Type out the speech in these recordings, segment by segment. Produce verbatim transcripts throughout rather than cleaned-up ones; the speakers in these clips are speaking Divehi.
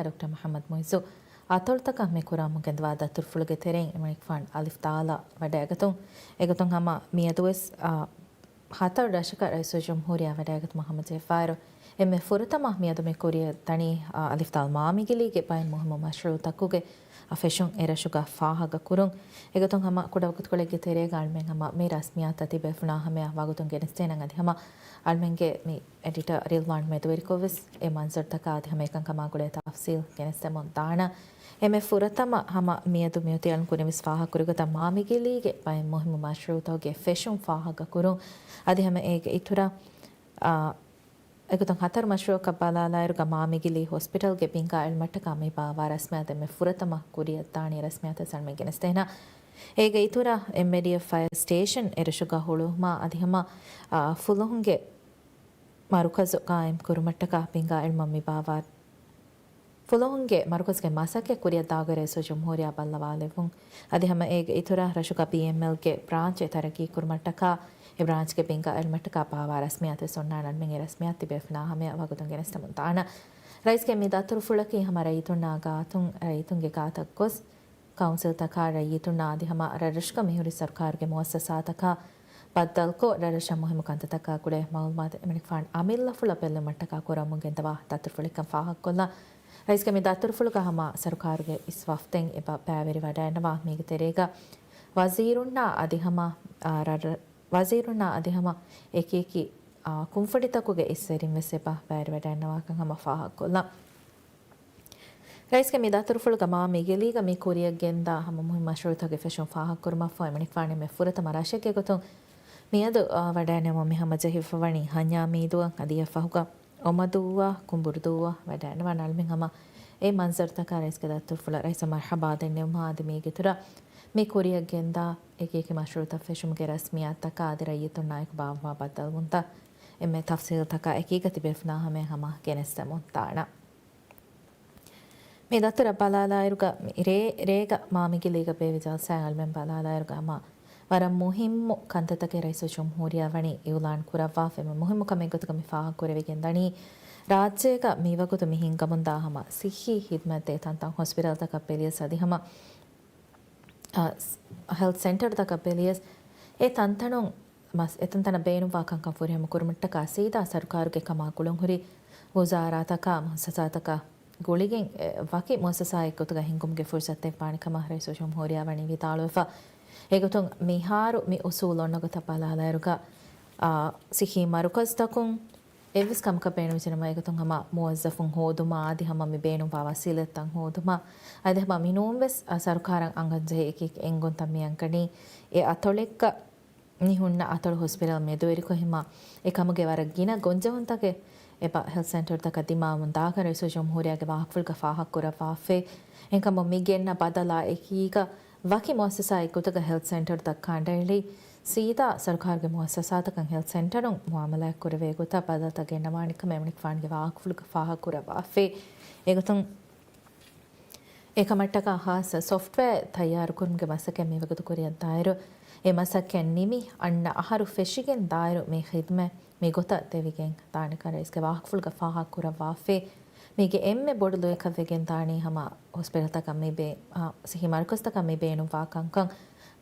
ޑޮކްޓަރ މުޙައްމަދު މުޢިއްޒު އަތޮޅުތަކަށް މި ކުރަމުން ގެންދަވާ ދަތުރުފުޅުގެ ތެރެއިން އެމަނިކުފާނު އަލިފް ދާލާ ވަޑައިގަތުން. އެގޮތުން ހަމަ މިއަދުވެސް، އާ، ހަތަރު ރަށަކަށް ރައީސުލްޖުމްހޫރިއްޔާ ވަޑައިގަތުމަށް ހަމަޖެހިފައިރު، އެންމެ ފުރަތަމަ މިއަދު މި ކުރިއަށް ދަނީ، އާ، އަލިފް ދާލް މާމިގިލީގެ ބައެއް މުހިއްމު މަޝްރޫޢުތަކުގެ، އާ، ފެށުން އެރަށުގަ ފާހަގަކުރުން. އެގޮތުން ހަމަ ކުޑަ ވަގުތުކޮޅެއްގެ ތެރޭގަ އަޅުމެން ހަމަ މި ރަސްމިއްޔާތުތައް ތިބޭފުޅާ ހަމަޔަށް ވަގުތުން ގެނެސްދޭނަން. އަދި ހަމަ އަޅުމެންގެ މި އެޑިޓަރ ރިލްވާން މެދުވެރިކޮށްވެސް އެ މަންޒަރުތަކާ އަދި ހަމަ އެކަންކަމާ ގުޅޭ ތަފްސީލް ގެނެސްދެމުން ދާނަން. އެންމެ ފުރަތަމަ ހަމަ މިއަދު މިއޮތީ އަޅުން ކުރިންވެސް ފާހަގަކުރި ގޮތަށް މާމިގިލީގެ ބައެއް މުހިއްމު މަޝްރޫޢުތަކުގެ ފެށުން ފާހަގަކުރުން. އަދި ހަމަ އޭގެ އިތުރަށް، އާ، އެގޮތުން ހަތަރު މަޝްރޫޢަކަށް ބަލާލާއިރުގަ މާމިގިލީ ހޮސްޕިޓަލްގެ ބިންގާ އެޅުމަށްޓަކާ މި ބާއްވާ ރަސްމިއްޔާތު އެންމެ ފުރަތަމަ ކުރިއަށް ދާނީ ރަސްމިއްޔާތަށް އަޅުމެން ގެނެސްދޭނަން. އޭގެ އިތުރަށް އެމްއޭޑީއެފް ފަޔަރ ސްޓޭޝަން އެރަށުގަ ހުޅުވުމާ އަދި ހަމަ، އާ، ފުލުހުންގެ މަރުކަޒު ޤާއިމް ކުރުމަށްޓަކާ ބިންގާ އެޅުމަށް މި ބާއްވާ، ފުލުހުންގެ މަރުކަޒުގެ މަސައްކަތް ކުރިއަށް ދާ ގޮތް ރައީސުލްޖުމްހޫރިއްޔާ ބައްލަވާލެއްވުން. އަދި ހަމަ އޭގެ އިތުރަށް ރަށުގަ ބީއެމްއެލްގެ ބްރާންޗެއް ތަރައްޤީ ކުރުމަށްޓަކާ އެ ބްރާންޗްގެ ބިންގާ އެޅުމަށްޓަކާ ބާއްވާ ރަސްމިއްޔާތެއް އޮންނާނެ. އަޅުމެން އެ ރަސްމިއްޔާތު ތިބޭފުޅާ ހަމަޔަށް ވަގުތުން ގެނެސްދެމުން ދާނަން. ރައީސްގެ މި ދަތުރުފުޅަކީ ހަމަ ރައްޔިތުންނާ ގާތުން ރައްޔިތުންގެ ގާތަށް ގޮސް ކައުންސިލްތަކާ ރައްޔިތުންނާ އަދި ހަމަ ރަށްރަށުގަ މިހުރި ސަރުކާރުގެ މުއައްސަސާތަކާ ބައްދަލުކޮށް، ރަށްރަށަށް މުހިއްމު ކަންތައްތަކާ ގުޅޭ މައުލޫމާތު އެމަނިކުފާނު އަމިއްލަފުޅަށް ބެއްލެވުމަށްޓަކާ ކުރަމުން ގެންދަވާ ދަތުރުފުޅެއްކަން ފާހަގަކޮށްލަން. ރައީސްގެ މި ދަތުރުފުޅުގަ ހަމަ ސަރުކާރުގެ އިސް ވަފްދެއް އެބަ ބައިވެރިވަޑައިގަންނަވާ. މީގެ ތެރޭގަ ވަޒީރުންނާ އަދި ހަމަ، އާ، ރަށް، ވަޒީރުންނާ އަދި ހަމަ އެކިއެކި، އާ، ކުންފުނިތަކުގެ އިސްވެރިން ވެސް އެބަ ބައިވެރިވަޑައިގަންނަވާކަން ހަމަ ފާހަގަކޮށްލަން. ރައީސްގެ މި ދަތުރުފުޅުގަ މާމިގިލީގަ މި ކުރިއަށް ގެންދާ ހަމަ މުހިއްމު މަޝްރޫޢުތަކުގެ ފެށުން ފާހަގަކުރުމަށްފަހު އެމަނިކުފާނު އެންމެ ފުރަތަމަ ރަށެއްގެ ގޮތުން މިއަދު، އާ، ވަޑައިނެވުމަށް މި ހަމަޖެހިފަވަނީ ހަންޏާ މީދޫއަށް އަދި އެއަށްފަހުގަ އޮމަދޫއާ ކުނބުރުދޫއާ ވަޑައިނެވަން. އަޅުމެން ހަމަ އެ މަންޒަރުތަކާ ރައީސްގެ ދަތުރުފުޅަށް ރައީސަށް މަރްޙަބާ ދެންނެވުމާ އަދި މީގެ އިތުރަށް މި ކުރިއަށް ގެންދާ އެކިއެކި މަޝްރޫޢުތައް ފެށުމުގެ ރަސްމިއްޔާތުތަކާ އަދި ރައްޔިތުންނާއެކު ބާއްވާ ބައްދަލުވުންތައް އެންމެ ތަފްސީލްތަކާ އެކީގަ ތިބޭފުޅާ ހަމަޔަށް ހަމަ ގެނެސްދެމުން ދާނަން. މި ދަތުރަށް ބަލާލާއިރުގަ މި ރޭ، ރޭގަ މާމިގިލީގަ ބޭއްވި ޖަލްސާއިން އަޅުމެން ބަލާލާއިރުގަ ހަމަ ވަރަށް މުހިއްމު ކަންތައްތަކެއް ރައީސުލްޖުމްހޫރިއްޔާ ވަނީ އިއުލާން ކުރައްވާފަ. އެންމެ މުހިއްމު ކަމެއް ގޮތުގަ މި ފާހަގަކުރެވިގެން ދަނީ، ރާއްޖޭގަ މިވަގުތު މި ހިންގަމުންދާ ހަމަ ސިއްހީ ހިދުމަތްދޭ ތަންތަން ހޮސްޕިޓަލްތަކަށް ބެލިޔަސް އަދި ހަމަ، އަ، ހެލްތް ސެންޓަރތަކަށް ބެލިޔަސް އެ ތަންތަނުން މަސް، އެތަންތަނަށް ބޭނުންވާ ކަންކަން ފުރިހަމަ ކުރުމަށްޓަކާ ސީދާ ސަރުކާރުގެ ކަމާ ގުޅުންހުރި ވުޒާރާތަކާ މުއައްސަސާތަކާ ގުޅިގެން، އެ، ވަކި މުއައްސަސާއެއް ގޮތުގަ ހިންގުމުގެ ފުރުސަތެއް ވާނެ ކަމަށް ރައީސުލްޖުމްހޫރިއްޔާ ވަނީ ވިދާޅުވެފަ. އެގޮތުން މިހާރު މި އުސޫލު އޮންނަ ގޮތަށް ބަލާލާއިރުގަ، އާ، ސިއްހީ މަރުކަޒުތަކުން އެއްވެސް ކަމަކަށް ބޭނުންވެއްޖެނަމަ އެގޮތުން ހަމަ މުވައްޒަފުން ހޯދުމާ އަދި ހަމަ މި ބޭނުންވާ ވަސީލަތްތައް ހޯދުމާ އަދި ހަމަ މިނޫންވެސް، އާ، ސަރުކާރަށް އަންގަންޖެހޭ އެކި އެންގުންތައް މިއަންގަނީ އެ އަތޮޅެއްގަ މި ހުންނަ އަތޮޅު ހޮސްޕިޓަލް މެދުވެރިކޮށް ހިމާ އެކަމުގެ ވަރަށް ގިނަ ގޮންޖެހުންތަކެއް އެބަ ހެލްތް ސެންޓަރތަކަށް ދިމާވަމުން ދާކަން ރައީސުލްޖުމްހޫރިއްޔާގެ ވާހަކަފުޅުގަ ފާހަގަކުރައްވާފައި. އެހެންކަމުން މި ގެންނަ ބަދަލާ އެކީގަ ވަކި މުއައްސަސާއެއް ގޮތުގަ ހެލްތް ސެންޓަރުތައް ކަނޑައެޅި، ސީދާ ސަރުކާރުގެ މުއައްސަސާތަކަށް ހެލްތް ސެންޓަރުން މުއާމަލާތް ކުރެވޭ ގޮތަށް ބަދަލުތައް ގެންނަވާނެ ކަމަށް އެމަނިކުފާނުގެ ވާހަކަފުޅުގަ ފާހަގަކުރައްވާފައި. އެގޮތުން އެކަމަށްޓަކާ ހާއްސަ ސޮފްޓްވެއާ ތައްޔާރުކުރުމުގެ މަސައްކަތް މިވަގުތު ކުރިއަށް ދާއިރު، އެ މަސައްކަތް ނިމި އަންނަ އަހަރު ފެށިގެން ދާއިރު މި ޚިދުމަތް މިގޮތަށް ދެވިގެން ދާނެކަން ރައީސްގެ ވާހަކަފުޅުގަ ފާހަގަކުރައްވާފައި. މީގެ އެންމެ ބޮޑު ލުޔަކަށްވެގެން ދާނީ ހަމަ ހޮސްޕިޓަލްތަކަށް މި ބޭ-، އާ، ސިއްހީ މަރުކަޒުތަކަށް މި ބޭނުންވާ ކަންކަން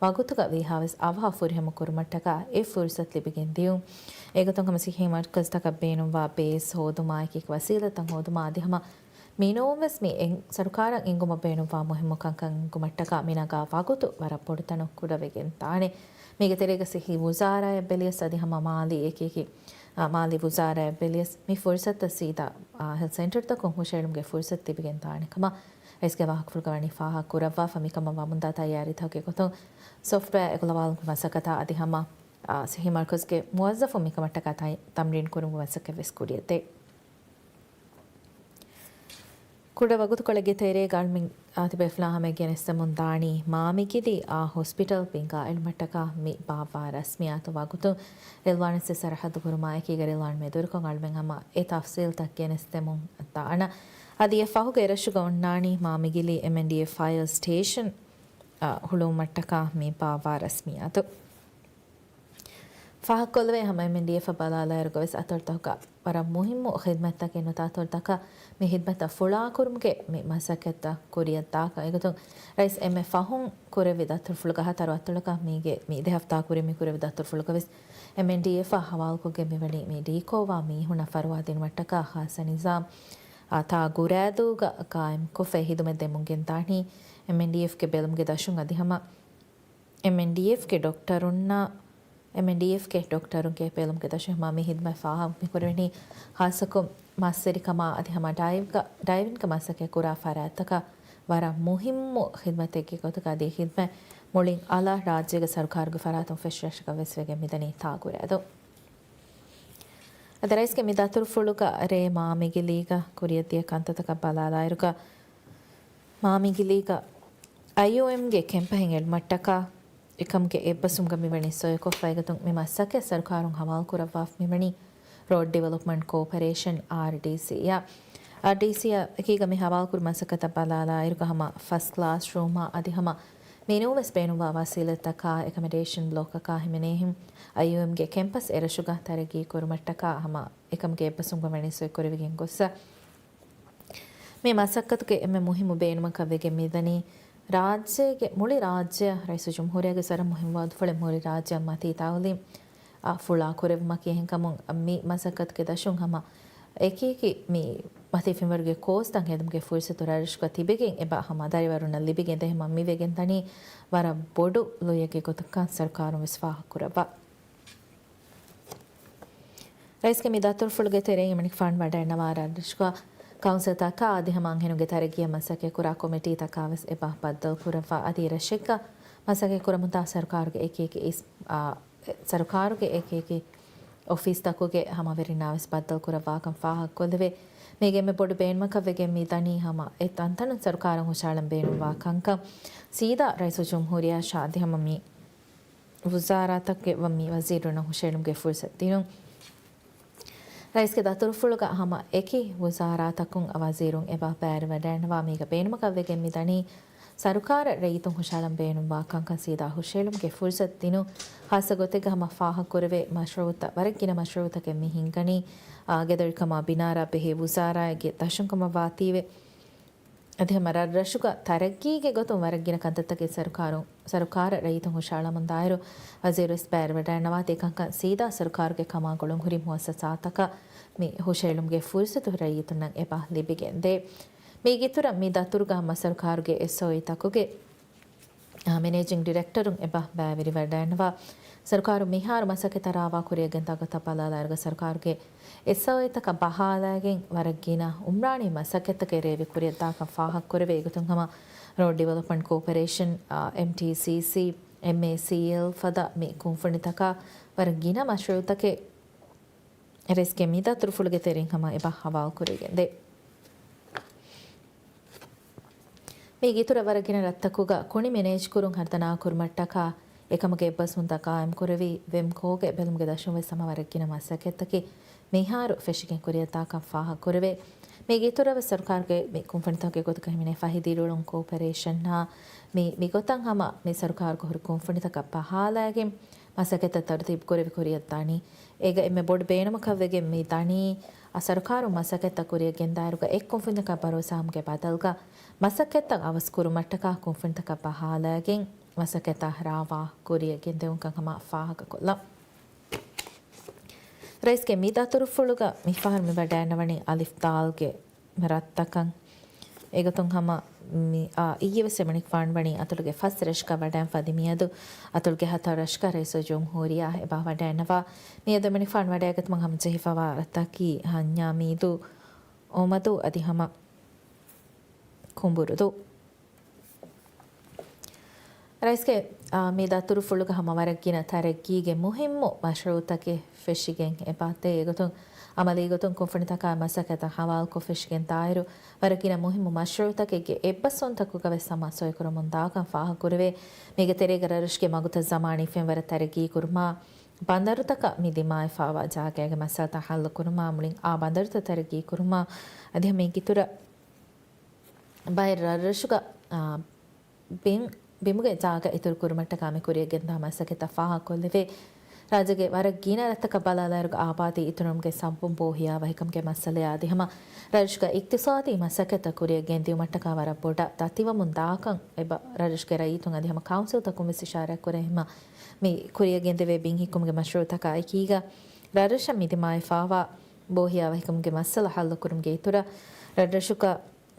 ވަގުތުގަ ވީހާވެސް އަވަހަށް ފުރިހަމަ ކުރުމަށްޓަކާ އެ ފުރުސަތު ލިބިގެން ދިޔުން. އެގޮތުން ހަމަ ސިއްހީ މަރުކަޒުތަކަށް ބޭނުންވާ ބޭސް ހޯދުމާ އެކި ވަސީލަތްތައް ހޯދުމާ އަދި ހަމަ މިނޫންވެސް މި އެން-، ސަރުކާރަށް އެންގުމަށް ބޭނުންވާ މުހިއްމު ކަންކަން އެންގުމަށްޓަކާ މިނަގާ ވަގުތު ވަރަށް ބޮޑުތަނުން ކުޑަވެގެން ދާނެ. މީގެ ތެރޭގަ ސިއްހީ ވުޒާރާއަށް ބެލިޔަސް އަދި ހަމަ މާލީ އެކިއެކި، އާ، މާލީ ވުޒާރާއަށް ބެލިޔަސް މި ފުރުސަތުތައް ސީދާ، އާ، ހެލްތް ސެންޓަރުތަކުން ހުށައެޅުމުގެ ފުރުސަތު ލިބިގެން ދާނެ ކަމަށް ރައީސްގެ ވާހަކަފުޅުގަ ވަނީ ފާހަގަ ކުރައްވާފަ. މިކަމަށް ވަމުންދާ ތައްޔާރީތަކުގެ ގޮތުން ސޮފްޓްވެއާ އެކުލަވާލުމުގެ މަސައްކަތާ އަދި ހަމަ، އާ، ސިއްހީ މަރުކަޒުގެ މުވައްޒަފުން މިކަމަށްޓަކާ ތައި-، ތަމްރީން ކުރުމުގެ މަސައްކަތްވެސް ކުރިއަށްދޭ. ކުޑަ ވަގުތުކޮޅެއްގެ ތެރޭގަ އަޅުމެން ތިބޭފުޅާ ހަމަޔަށް ގެނެސްދެމުން ދާނީ، މާމިގިލީ އާ ހޮސްޕިޓަލް ބިންގާ އެޅުމަށްޓަކާ މި ބާއްވާ ރަސްމިއްޔާތު ވަގުތު ރިލްވާން ވެސް ސަރަހައްދު ކުރުމާ އެކީގަ ރިލްވާން މެދުވެރިކޮށް އަޅުމެން ހަމަ އެ ތަފްސީލްތައް ގެނެސްދެމުން ދާނަން. އަދި އެ ފަހުގެ އެރަށުގަ އޮންނާނީ މާމިގިލީ އެމްއެންޑީއެ ފަޔަރ ސްޓޭޝަން، އާ، ހުޅުވުމަށްޓަކާ މި ބާއްވާ ރަސްމިއްޔާތު. ފާހަގަކޮށްލެވޭ ހަމަ އެމްއެންޑީއެފަށް ބަލާލާއިރުގަވެސް އަތޮޅުތަކުގަ ވަރަށް މުހިއްމު ޚިދްމަތްތަކެއް ނުތާ އަތޮޅުތަކަށް މި ޚިދްމަތްތައް ފުޅާކުރުމުގެ މި މަސައްކަތްތައް ކުރިއަށްދާކަން. އެގޮތުން ރައީސް އެންމެ ފަހުން ކުރެއްވި ދަތުރުފުޅުގަ ހަތަރު އަތޮޅަކަށް މީގެ މި ދެ ހަފްތާ ކުރިން މި ކުރެއްވި ދަތުރުފުޅުގަވެސް އެމްއެންޑީއެފަށް ހަވާލުކޮށްގެން މިވަނީ މި ޑީކޯވާ މީހުންނަށް ފަރުވާ ދިނުމަށްޓަކާ ޚާއްސަ ނިޒާމް އާ، ތާ ގުރައިދޫގަ ޤާއިމްކޮށްފައި ޚިދުމަތް ދެމުން ގެންދާނީ. އެމްއެންޑީއެފްގެ ބެލުމުގެ ދަށުން އަދި ހަމަ އެމްއެންޑީއެފްގެ ޑޮކްޓަރުންނާ، އެމްއެންޑީއެފްގެ ޑޮކްޓަރުންގެ ބެލުމުގެ ދަށުން ހަމަ މި ޚިދުމަތް ފާހަގަ މިކުރެވެނީ. ޚާއްޞަކޮށް މަސްވެރިކަމާ އަދި ހަމަ ޑައިވްގަ، ޑައިވިންގ މަސައްކަތް ކުރާ ފަރާތްތަކަށް ވަރަށް މުހިއްމު ޚިދުމަތެއްގެ ގޮތުގަ އަދި ޚިދުމަތް މުޅިން އަޅާ ރާއްޖޭގެ ސަރުކާރުގެ ފަރާތުން ފެށި ރަށަކަށް ވެސް ވެގެން މިދަނީ ތާ ގުރައިދޫ. އަދި ރައީސްގެ މި ދަތުރުފުޅުގަ ރޭ މާމިގިލީގަ ކުރިއަށްދިޔަ ކަންތައްތަކަށް ބަލާލާއިރުގަ، މާމިގިލީގަ އައިއޯއެމްގެ ކެމްޕަހެއް އެޅުމަށްޓަކާ އެކަމުގެ އެއްބަސްވުމުގަ މިވަނީ ސޮއިކޮށްފަ. އެގޮތުން މި މަސައްކަތް ސަރުކާރުން ހަވާލުކުރައްވާފަ މިވަނީ ރޯޑް ޑިވެލޮޕްމަންޓް ކޯޕަރޭޝަން، އާރްޑީސީ، އާރްޑީސީ އަކީގަ މި ހަވާލުކުރި މަސައްކަތަށް ބަލާލާއިރުގަ ހަމަ ފަސް ކްލާސް ރޫމާ އަދި ހަމަ މިނޫންވެސް ބޭނުންވާ ވަސީލަތްތަކާ، އެކަމަޑޭޝަން ބްލޮކަކާ ހިމެނޭހެން އައިއޯއެމްގެ ކެމްޕަސް އެރަށުގަ ތަރައްގީ ކުރުމަށްޓަކާ ހަމަ އެކަމުގެ އެއްބަސްވުމުގަ ވަނީ ސޮއިކުރެވިގެން ގޮއްސަ. މި މަސައްކަތުގެ އެންމެ މުހިއްމު ބޭނުމަކަށް ވެގެން މިދަނީ، ރާއްޖޭގެ މުޅި ރާއްޖެއަށް ރައީސުލްޖުމްހޫރިއްޔާގެ ވަރަށް މުހިއްމު ވައުދުފުޅެއް މުޅި ރާއްޖެއަށް މަތީ ތައުލީމް އާ، ފުޅާ ކުރެއްވުމަކީ. އެހެންކަމުން މި މަސައްކަތުގެ ދަށުން ހަމަ އެކިއެކި މި މަތީ ފިންވަރުގެ ކޯސްތައް ހެދުމުގެ ފުރުސަތު ރަށްރަށުގަ ތިބެގެން އެބަ ހަމަ ދަރިވަރުންނަށް ލިބިގެން ދޭ. ހަމަ މިވެގެން ދަނީ ވަރަށް ބޮޑު ލުޔެއްގެ ގޮތަކަށް ސަރުކާރުން ވެސް ފާހަގަކުރައްވާ. ރައީސްގެ މި ދަތުރުފުޅުގެ ތެރެއިން އެމަނިކުފާނު ވަޑައިންނަވާ ރަށްރަށުގަ ކައުންސިލްތަކާ އަދި ހަމަ އަންހެނުންގެ ތަރައްގީއަށް މަސައްކަތްކުރާ ކޮމިޓީތަކާ ވެސް އެބަ ބައްދަލުކުރައްވާ. އަދި ރަށެއްގަ މަސައްކަތްކުރަމުންދާ ސަރުކާރުގެ އެކިއެކި އިސް، އާ، ސަރުކާރުގެ އެކިއެކި އޮފީސްތަކުގެ ހަމަވެރިންނާ ވެސް ބައްދަލުކުރައްވާކަން ފާހަގަކޮށްލެވޭ. މީގެ އެންމެ ބޮޑު ބޭނުމަކަށް ވެގެން މި ދަނީ ހަމަ އެ ތަންތަނުން ސަރުކާރަށް ހުށަހަޅަން ބޭނުންވާ ކަންކަން ސީދާ ރައީސުލްޖުމްހޫރިއްޔާއަށާ އަދި ހަމަ މި ވުޒާރާތަކުގެ ވަ-، މި ވަޒީރުންނަށް ހުށައެޅުމުގެ ފުރުސަތު ދިނުން. ރައީސްގެ ދަތުރުފުޅުގަ ހަމަ އެކި ވުޒާރާތަކުން ވަޒީރުން އެބަ ބައިވެރިވަޑައިންނަވާ. މީގަ ބޭނުމަކަށް ވެގެން މި ދަނީ ސަރުކާރަށް ރައްޔިތުން ހުށަހަޅަން ބޭނުންވާ ކަންކަން ސީދާ ހުށައެޅުމުގެ ފުރުސަތު ދިނުން. ޚާއްސަ ގޮތެއްގަ ހަމަ ފާހަގަކުރެވޭ މަޝްރޫއުތައް، ވަރަށް ގިނަ މަޝްރޫއުތަކެއް މި ހިންގަނީ، އާ، ގެދޮރިކަމާ ބިނާރާ ބެހޭ ވުޒާރާއެއްގެ ދަށުން ކަމަށް ވާތީވެ. އަދި ހަމަ ރަށްރަށުގަ ތަރައްގީގެ ގޮތުން ވަރަށް ގިނަ ކަންތައްތަކެއް ސަރުކާރު، ސަރުކާރަށް ރައްޔިތުން ހުށަހަޅަމުންދާއިރު، ވަޒީރުވެސް ބައިވެރިވަޑައިންނަވާތީ ކަންކަން ސީދާ ސަރުކާރުގެ ކަމާ ގުޅުންހުރި މުއައްސަސާތަކަށް މި ހުށައެޅުމުގެ ފުރުސަތު ރައްޔިތުންނަށް އެބަ ލިބިގެންދޭ. މީގެ އިތުރަށް މި ދަތުރުގަ ހަމަ ސަރުކާރުގެ އެސްއޯއީތަކުގެ އާ، މެނޭޖިން ޑިރެކްޓަރުން އެބަ ބައިވެރިވަޑައިންނަވާ. ސަރުކާރު މިހާރު މަސައްކަތް ރާވާ ކުރިއަށް ގެންދާ ގޮތަށް ބަލާލާއިރުގަ ސަރުކާރުގެ އެސްއޯއީތަކަށް ބަހާލައިގެން ވަރަށް ގިނަ އުމްރާނީ މަސައްކަތްތަކެއް ރޭވި ކުރިއަށްދާކަން ފާހަގަކުރެވޭ. އެގޮތުން ހަމަ ރޯޑް ޑިވެލޮޕްމަންޓް ކޯޕަރޭޝަން، އާ، އެމްޓީސީސީ، އެމްއޭސީއެލް ފަދަ މި ކުންފުނިތަކާ ވަރަށް ގިނަ މަޝްރޫއުތަކެއް ރައީސްގެ މި ދަތުރުފުޅުގެ ތެރެއިން ހަމަ އެބަ ހަވާލުކުރެވިގެންދޭ. މީގެ އިތުރަށް ވަރަށް ގިނަ ރަށްތަކުގަ ކުނި މެނޭޖްކުރުން ހަރުދަނާ ކުރުމަށްޓަކާ އެކަމުގެ އެއްބަސްވުންތައް ޤާއިމްކުރެވި، ވެމްކޯގެ ބެލުމުގެ ދަށުން ވެސް ހަމަ ވަރަށް ގިނަ މަސައްކަތްތަކެއް މިހާރު ފެށިގެން ކުރިއަށްދާކަން ފާހަގަކުރެވޭ. މީގެ އިތުރަށް ވެސް ސަރުކާރުގެ މި ކުންފުނިތަކުގެ ގޮތުގަ ހިމެނޭ ފަހި ދިރިއުޅުން ކޯޕަރޭޝަންއާ މި، މިގޮތަށް ހަމަ މި ސަރުކާރުގެ ހުރި ކުންފުނިތަކަށް ބަހާލައިގެން މަސައްކަތްތައް ތަރުތީބު ކުރެވި ކުރިއަށްދާނީ. އޭގަ އެންމެ ބޮޑު ބޭނުމަކަށް ވެގެން މި ދަނީ، އަ، ސަރުކާރުން މަސައްކަތްތައް ކުރިއަށް ގެންދާއިރުގަ އެއް ކުންފުނިތަކަށް ބަރޯސާވުމުގެ ބަދަލުގަ މަސައްކަތްތައް އަވަސް ކުރުމަށްޓަކާ ކުންފުނިތަކަށް ބަހާލައިގެން މަސައްކަތްތައް ރާވާ ކުރިއަށް ގެންދެވުންކަން ހަމަ ފާހަގަކޮށްލަން. ރައީސްގެ މި ދަތުރުފުޅުގަ މިފަހަރު މި ވަޑައިންނަވަނީ އަލިފް ދާލްގެ ރަށްތަކަށް. އެގޮތުން ހަމަ މި، އާ، އިއްޔެވެސް އެމަނިކުފާނު ވަނީ އަތޮޅުގެ ފަސް ރަށަކަށް ވަޑައިން ފަދި މިއަދު އަތޮޅުގެ ހަތަރު ރަށަކަށް ރައީސުލްޖުމްހޫރިއްޔާ އެބަ ވަޑައިންނަވާ. މިއަދު އެމަނިކުފާނު ވަޑައިގަތުމަށް ހަމަޖެހިފަވާ ރަށްތަކީ ހަންޏާ މީދޫ، އޮމަދޫ އަދި ހަމަ ކުނބުރުދޫ. ރައީސްގެ، އާ، މި ދަތުރުފުޅުގަ ހަމަ ވަރަށް ގިނަ ތަރައްގީގެ މުހިއްމު މަޝްރޫއުތަކެއް ފެށިގެން އެބަ ދޭ. އެގޮތުން އަމަލީ ގޮތުން ކުންފުނިތަކާ މަސައްކަތަށް ހަވާލުކޮށް ފެށިގެން ދާއިރު، ވަރަށް ގިނަ މުހިއްމު މަޝްރޫއުތަކެއްގެ އެއްބަސްވުންތަކުގަ ވެސް ހަމަ ސޮއިކުރަމުން ދާކަން ފާހަގަކުރެވޭ. މީގެ ތެރޭގަ ރަށްރަށުގެ މަގުތައް ޒަމާނީ ފެންވަރަށް ތަރައްގީ ކުރުމާ، ބަނދަރުތަކަށް މި ދިމާވެފަވާ ޖާގައިގެ މައްސަލަތައް ހައްލު ކުރުމާ، މުޅިން އާ ބަނދަރުތައް ތަރައްގީ ކުރުމާ، އަދި ހަމަ އިތުރަށް ބައެއް ރަށްރަށުގަ، އާ، ބިން، ބިމުގެ ޖާގަ އިތުރު ކުރުމަށްޓަކާ މި ކުރިއަށް ގެންދާ މަސައްކަތްތައް ފާހަގަކޮށްލެވޭ. ރާއްޖޭގެ ވަރަށް ގިނަ ރަށްތަކަށް ބަލާލާއިރު އާބާދީ އިތުރުވުމުގެ ސަބަބުން ބޯހިޔާވަހިކަމުގެ މައްސަލަޔާ އަދި ހަމަ ރަށުގަ އިޤްތިޞާދީ މަސައްކަތްތައް ކުރިއަށް ގެންދިއުމަށްޓަކާ ވަރަށް ބޮޑަށް ދަތިވަމުން ދާކަން އެބަ ރަށުގެ ރައްޔިތުން އަދި ހަމަ ކައުންސިލްތަކުން ވެސް އިޝާރާތް ކުރޭ. ހަމަ މި ކުރިއަށް ގެންދެވޭ ބިން ހިއްކުމުގެ މަޝްރޫޢުތަކާ އެކީގަ ރަށްރަށަށް މި ދިމާވެފާވާ ބޯހިޔާވަހިކަމުގެ މައްސަލަ ހައްލުކުރުމުގެ އިތުރަށް ރަށްރަށުގަ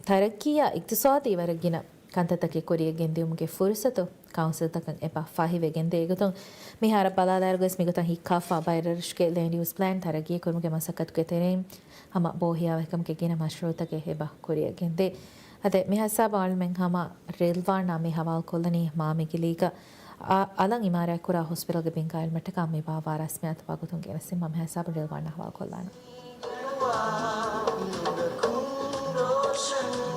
ތަރައްޤީއާ އިޤްތިޞާދީ ވަރަށް ގިނަ ކަންތައްތަކެއް ކުރިއަށް ގެންދިއުމުގެ ފުރުޞަތު ކައުންސިލްތަކަށް އެބަ ފަހިވެގެންދޭ. އެގޮތުން މިހާރަށް ބަލާލާއިރު ވެސް މިގޮތަށް ހިއްކާފާ ބައެއް ރަށްރަށުގެ ލޭންޑް ޔޫސް ޕްލޭން ތަރައްޤީ ކުރުމުގެ މަސައްކަތުގެ ތެރެއިން ހަމަ ބޯހިޔާވަހިކަމުގެ ގިނަ މަޝްރޫޢުތަކެއް އެބަ ކުރިއަށް ގެންދޭ. އަދި މި ހިސާބަށް އަޅުމެން ހަމަ ރިލްވާނާ މި ހަވާލުކޮށްލަނީ މާމިގިލީގަ އަ-، އަލަށް އިމާރާތްކުރާ ހޮސްޕިޓަލްގެ ބިންގާ އިލްމަށްޓަކާ މި ބާއްވާ ރަސްމިއްޔާތު ވަގުތުން ގެނެސްދިން. މި ހިސާބުން ރިލްވާނާ ހަވާލުކޮށްލާނަން.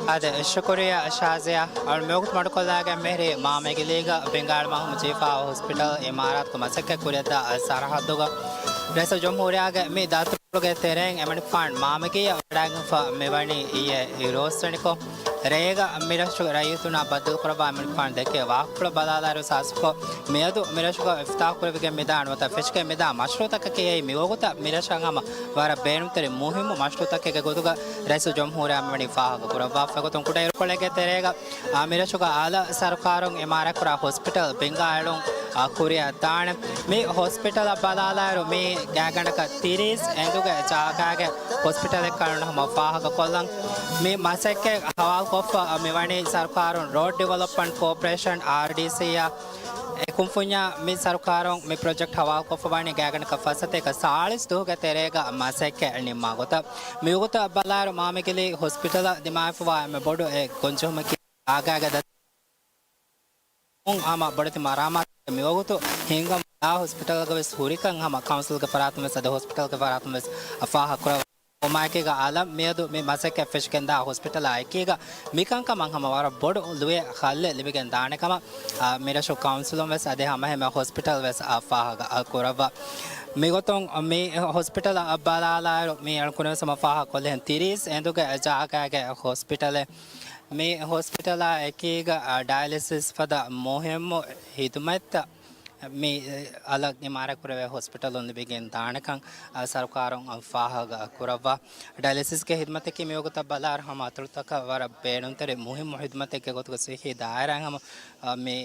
އާދެ، ޝުކުރިއްޔާ ޝާޒިޔާ. އަޅު މިވަގުތު މަޑުކޮށްލާގެން މިހިރީ މާމިގިލީގަ ބިންގާ އިލްމަށް ހަމަޖެހިފާ ހޮސްޕިޓަލް އިމާރާތުގެ މަސައްކަތް ކުރިއަށްދާ ސަރަހައްދުގަ ރައީސުލްޖުމްހޫރިއްޔާގެ މި ދަތުރުގެ ތެރެއިން އެމަނިކުފާނު މާމިގިއަށް ވަޑައިގެންފަ މިވަނީ އިއްޔެ އިރުއޮއްސެނިކޮށް، ރޭގަ މިރަށުގެ ރައްޔިތުންނާ ބައްދަލުކުރައްވާ އެމަނިކުފާނު ދެކޭ ވާހަކަފުޅަށް ބަލާލާއިރު ސާސްކޮށް، މިއަދު މިރަށުގަ އިފްތިތާޙުކުރެވިގެން މިދާ ނުވަތަ ފެށިގެން މިދާ މަޝްރޫޢުތަކަކީ އެއީ މިވަގުތަށް މިރަށަށް ހަމަ ވަރަށް ބޭނުންތެރި މުހިއްމު މަޝްރޫޢުތަކެއްގެ ގޮތުގަ ރައީސުލްޖުމްހޫރިއްޔާ މިވަނީ ފާހަގަކުރައްވާފަ. އެގޮތުން ކުޑައިރުކޮޅެއްގެ ތެރޭގަ އާ، މިރަށުގަ އަލަށް ސަރުކާރުން އިމާރާތްކުރާ ހޮސްޕިޓަލް ބިންގާ އެޅުން، އާ، ކުރިއަށްދާނެ. މި ހޮސްޕިޓަލަށް ބަލާލާއިރު، މި ގާތްގަނޑަކަށް ތިރީސް އެނދުގެ ޖާގާގެ ހޮސްޕިޓަލެއް ކަނޑުން ހަމަ ފާހަގަކޮށްލަން. މި މަސައްކަތް ހަވާލުކޮށްފަ މިވަނީ ސަރުކާރުން ރޯޑް ޑިވެލޮޕްމަންޓް ކޯޕަރޭޝަން، އާރްޑީސީ، އާ، އެ ކުންފުންޏާ މި ސަރުކާރުން މި ޕްރޮޖެކްޓް ހަވާލުކޮށްފަވާނީ ގާތްގަނޑަކަށް ފައްސަތޭކަ ސާޅީސް ދުވަހުގެ ތެރޭގަ މަސައްކަތް ނިންމާ ގޮތަށް. މިވަގުތަށް ބަލާއިރު މާމިގިލީ ހޮސްޕިޓަލަށް ދިމާވެފަވާ އެންމެ ބޮޑު އެއް ގޮންޖެހުމަކީ ޖާގާގެ ދަތި ހަމަ ބޮޑެތި މަރާމާތު މިވަގުތު ހިންގަމުން ދާ ހޮސްޕިޓަލްގަ ވެސް ހުރިކަން ހަމަ ކައުންސިލްގެ ފަރާތުން ވެސް އަދި ހޮސްޕިޓަލްގެ ފަރާތުން ވެސް ފާހަގަކުރައްވާ ކަމާއެކީގަ އަލަށް މިއަދު މި މަސައްކަތް ފެށިގެންދާ ހޮސްޕިޓަލާ އެކީގަ މިކަންކަމަށް ހަމަ ވަރަށް ބޮޑު ލުޔެއް ހައްލެއް ލިބިގެން ދާނެ ކަމަށް، އާ، މިރަށު ކައުންސިލުން ވެސް އަދި ހަމައެހެންމެ ހޮސްޕިޓަލް ވެސް، އާ، ފާހަގަ، އާ، ކުރައްވާ. މިގޮތުން މި ހޮސްޕިޓަލަށް ބަލާލާއިރު މި އަޅުކުނެ ވެސް ހަމަ ފާހަގަކޮށްލިހެން ތިރީސް އެނދުގެ ޖާގާގެ ހޮސްޕިޓަލެއް. މި ހޮސްޕިޓަލާ އެކީގަ، އާ، ޑަޔަލިސިސް ފަދަ މުހިއްމު ހިދުމަތްތައް މި އަލަށް އިމާރާތްކުރެވޭ ހޮސްޕިޓަލުން ލިބިގެން ދާނެކަން، އާ، ސަރުކާރުން ފާހަގަ ކުރައްވާ. ޑަޔަލިސިސްގެ ހިދުމަތަކީ މިވަގުތަށް ބަލާއިރު ހަމަ އަތޮޅުތަކަށް ވަރަށް ބޭނުންތެރި މުހިއްމު ހިދުމަތެއްގެ ގޮތުގަ ސިއްހީ ދާއިރާއިން ހަމަ، އާ، މި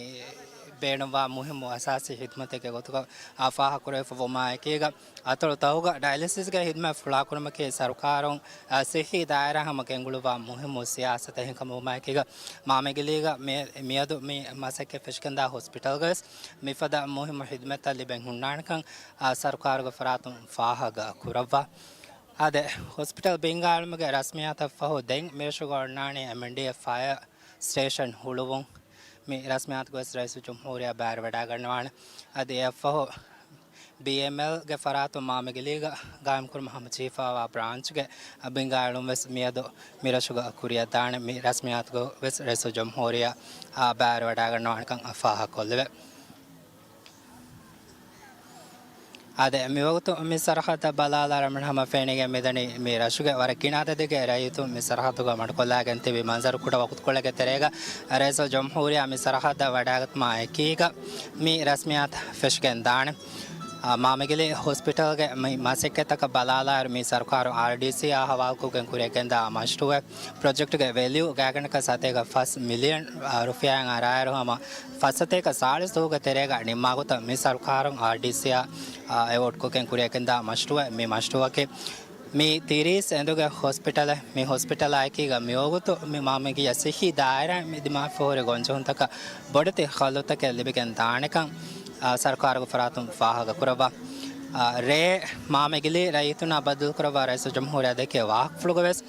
ބޭނުންވާ މުހިއްމު އަސާސީ ހިދުމަތެއްގެ ގޮތުގަ، އާ، ފާހަގަކުރެވިފަ ވުމާއެކީގަ، އަތޮޅުތަކުގަ ޑަޔަލިސިސްގެ ހިދުމަތް ފުޅާކުރުމަކީ ސަރުކާރުން، އާ، ސިއްހީ ދާއިރާ ހަމަ ގެންގުޅުއްވާ މުހިއްމު ސިޔާސަތެއް. އެހެންކަމުން ވުމާއެކީގަ، މާމިގިލީގަ މި-، މިއަދު މި މަސައްކަތް ފެށިގެންދާ ހޮސްޕިޓަލްގަވެސް މިފަދަ މުހިއްމު ހިދުމަތްތައް ލިބެން ހުންނާނެކަން، އާ، ސަރުކާރުގެ ފަރާތުން ފާހަގަ ކުރައްވާ. އާދެ، ހޮސްޕިޓަލް ބިންގާ އެޅުމުގެ ރަސްމިއްޔާތަށްފަހު ދެން މިރަށުގަ އޮންނާނީ އެމްއެންޑީއޭ ފަޔަރ ސްޓޭޝަން ހުޅުވުން. މި ރަސްމިއްޔާތުގަވެސް ރައީސުލްޖުމްހޫރިއްޔާ ބައިވެރިވަޑައިގަންނަވާނެ. އަދި އެއަށްފަހު ބީއެމްއެލްގެ ފަރާތުން މާމިގިލީގަ ގާއިމްކުރުމަށް ހަމަޖެހިފައިވާ ބްރާންޗްގެ ބިންގާ އެޅުން ވެސް މިއަދު މިރަށުގަ ކުރިއަށްދާނެ. މި ރަސްމިއްޔާތުގަވެސް ރައީސުލްޖުމްހޫރިއްޔާ، އާ، ބައިވެރިވަޑައިގަންނަވާނެކަން ފާހަގަކޮށްލެވޭ. އާދެ، މިވަގުތު މި ސަރަހައްދަށް ބަލާލާއިރު ހަމަ ފެނިގެން މިދަނީ މި ރަށުގެ ވަރަށް ގިނަ އަދަދެއްގެ ރައްޔިތުން މި ސަރަހައްދުގަ މަޑުކޮށްލާގެން ތިބި މަންޒަރު. ކުޑަ ވަގުތުކޮޅެއްގެ ތެރޭގަ ރައީސުލްޖުމްހޫރިއްޔާ މި ސަރަހައްދަށް ވަޑައިގަތުމާ އެކީގަ މި ރަސްމިއްޔާތު ފެށިގެން ދާނެ. އާ، މާމިގިލީ ހޮސްޕިޓަލްގެ މި މަސައްކަތްތަކަށް ބަލާލާއިރު މި ސަރުކާރު އާރްޑީސީއާ ހަވާލުކޮށްގެން ކުރިއަށްގެންދާ މަޝްރޫއެއް. ޕްރޮޖެކްޓުގެ ވެލިއު ގާތްގަނޑަކަށް ސަތޭކަ ފަސް މިލިއަން، އާ، ރުފިޔާއިން އަރާއިރު ހަމަ ފައްސަތޭކަ ސާޅީސް ދުވަހުގެ ތެރޭގަ ނިންމާ ގޮތަށް މި ސަރުކާރުން އާރްޑީސީއާ، އާ، އެވޯޑްކޮށްގެން ކުރިއަށްގެންދާ މަޝްރޫއެއް. މި މަޝްރޫއަކީ މި ތިރީސް އެނދުގެ ހޮސްޕިޓަލެއް. މި ހޮސްޕިޓަލާ އެކީގަ މިވަގުތު މި މާމިގިއަށް ސިއްހީ ދާއިރާއިން މި ދިމާވެފަ ހުރި ގޮންޖެހުންތަކަށް ބޮޑެތި ހައްލުތަކެއް ލިބިގެން ދާނެކަން، އާ، ސަރުކާރުގެ ފަރާތުން ފާހަގަކުރައްވާ. އާ، ރޭ މާމިގިލީ ރައްޔިތުންނާ ބައްދަލުކުރައްވާ ރައީސުލްޖުމްހޫރިއްޔާ ދެކޭ ވާހަކަފުޅުގަވެސް،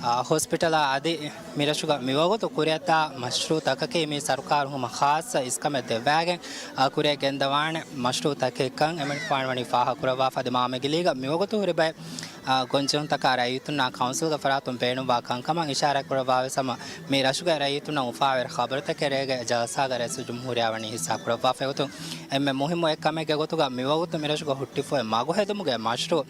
އާ، ހޮސްޕިޓަލާ އަދި މިރަށުގަ މިވަގުތު ކުރިއަށްދާ މަޝްރޫއުތަކަކީ މި ސަރުކާރު ހަމަ ޚާއްޞަ އިސްކަމެއް ދެއްވާގެން، އާ، ކުރިއަށް ގެންދަވާނެ މަޝްރޫއުތަކެއްކަން އެމަނިކުފާނު ވަނީ ފާހަގަކުރައްވާފަ. އަދި މާމިގިލީގަ މިވަގުތު ހުރި ބައެއް ގޮންޖެހުންތަކާ ރައްޔިތުންނާ ކައުންސިލްގެ ފަރާތުން ބޭނުންވާ ކަންކަމަށް އިޝާރާތްކުރައްވާވެސް ހަމަ މި ރަށުގެ ރައްޔިތުންނަށް އުފާވެރި ޚަބަރުތަކެއް ރޭގެ ޖަލްސާގަ ރައީސުލްޖުމްހޫރިއްޔާ ވަނީ ހިއްސާކުރައްވާފަ. އެގޮތުން އެންމެ މުހިއްމު އެއްކަމެއްގެ ގޮތުގަ މިވަގުތު މިރަށުގަ ހުއްޓިފޮއެ މަގުހެދުމުގެ މަޝްރޫއު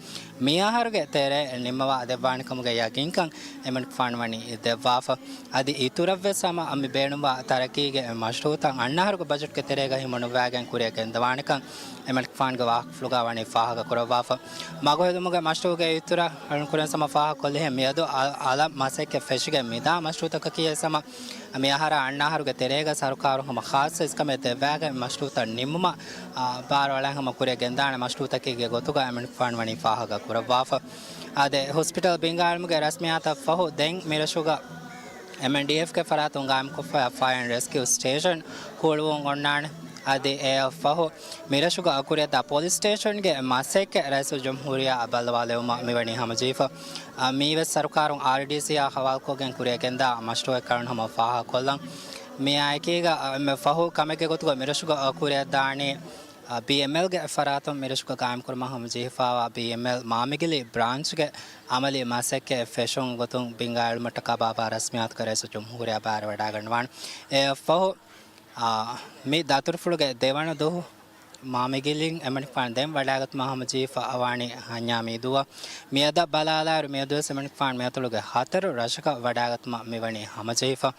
މިއަހަރުގެ ތެރޭ ނިންމަވާ ދެއްވާނެކަމުގެ ޔަގީންކަން އެމަނިކުފާނު ވަނީ ދެއްވާފަ. އަދި އިތުރަށްވެސް ހަމަ މި ބޭނުންވާ ތަރައްޤީގެ މަޝްރޫއުތައް އަންނަ އަހަރުގެ ބަޖެޓްގެ ތެރޭގަ ހިމަނުއްވާގެން ކުރިއަށް ގެންދަވާނެކަން އެމަނިކުފާނުގެ ވާހަކަފުޅުގަ ވަނީ ފާހަގަކުރައްވާފަ. މަގުހެދުމުގެ މަޝްރޫއުގެ އިތުރަށް އަޅުން ކުރިން ހަމަ ފާހަގަކޮށްލިހެން މިއަދު އަ-، އަލަށް މަސައްކަތް ފެށިގެން މިދާ މަޝްރޫއުތަކަކީ ވެސް ހަމަ މިއަހަރާ އަންނަ އަހަރުގެ ތެރޭގަ ސަރުކާރުން ހަމަ ޚާއްޞަ އިސްކަމެއް ދެއްވާގެން މަޝްރޫއުތައް ނިންމުމަށް، އާ، ބާރުއަޅާ ހަމަ ކުރިއަށް ގެންދާނެ މަޝްރޫއުތަކެއްގެ ގޮތުގަ އެމަނިކުފާނު ވަނީ ފާހަގަ ކުރައްވާފަ. އާދެ، ހޮސްޕިޓަލް ބިންގާއިލުމުގެ ރަސްމިއްޔާތަށް ފަހު ދެން މިރަށުގަ އެމްއެންޑީއެފްގެ ފަރާތުން ގާއިމްކޮށްފައި ފަޔަރ އެންޑް ރެސްކިއު ސްޓޭޝަން ކުޅުވުން އޮންނާނެ. އަދި އެއަށް ފަހު މިރަށުގަ ކުރިއަށްދާ ޕޮލިސް ސްޓޭޝަންގެ މަސައްކަތް ރައީސުލްޖުމްހޫރިއްޔާ ބައްލަވާލެވުމަށް މިވަނީ ހަމަޖެހިފަ. އަ، މީވެސް ސަރުކާރުން އާރްޑީސީއާ ހަވާލުކޮށްގެން ކުރިއަށް ގެންދާ މަޝްރޫއެއް ކަން ހަމަ ފާހަގަކޮށްލަން. މިއާއެކީގަ، އަ، އެންމެ ފަހު ކަމެއްގެ ގޮތުގަ މިރަށުގަ، އަ، ކުރިއަށްދާނީ، އަ، ބީއެމްއެލްގެ ފަރާތުން މިރަށުގަ ގާއިމްކުރުމަށް ހަމަޖެހިފައިވާ ބީއެމްއެލް މާމިގިލި ބްރާންޗްގެ އަމަލީ މަސައްކަތް ފެށުން ގޮތުން ބިންގާއިލުމަށްޓަކާ ބާއްވާ ރަސްމިއްޔާތުގަ ރައީސުލްޖުމްހޫރިއްޔާ ބާރަށް ވަޑައިގަންނަވާނެ. އެއަށްފަހު، އާ، މި ދަތުރުފުޅުގެ ދެވަނަ ދުވަހު މާމިގިލިން އެމަނިކުފާނު ދެން ވަޑައިގަތުމަށް ހަމަޖެހިފަ އަވާނީ ހަންޏާ މީދޫއަށް. މިއަދަށް ބަލާލާއިރު މިއަދުވެސް އެމަނިކުފާނު މިއަތޮޅުގެ ހަތަރު ރަށަކަށް ވަޑައިގަތުމަށް މިވަނީ ހަމަޖެހިފަ.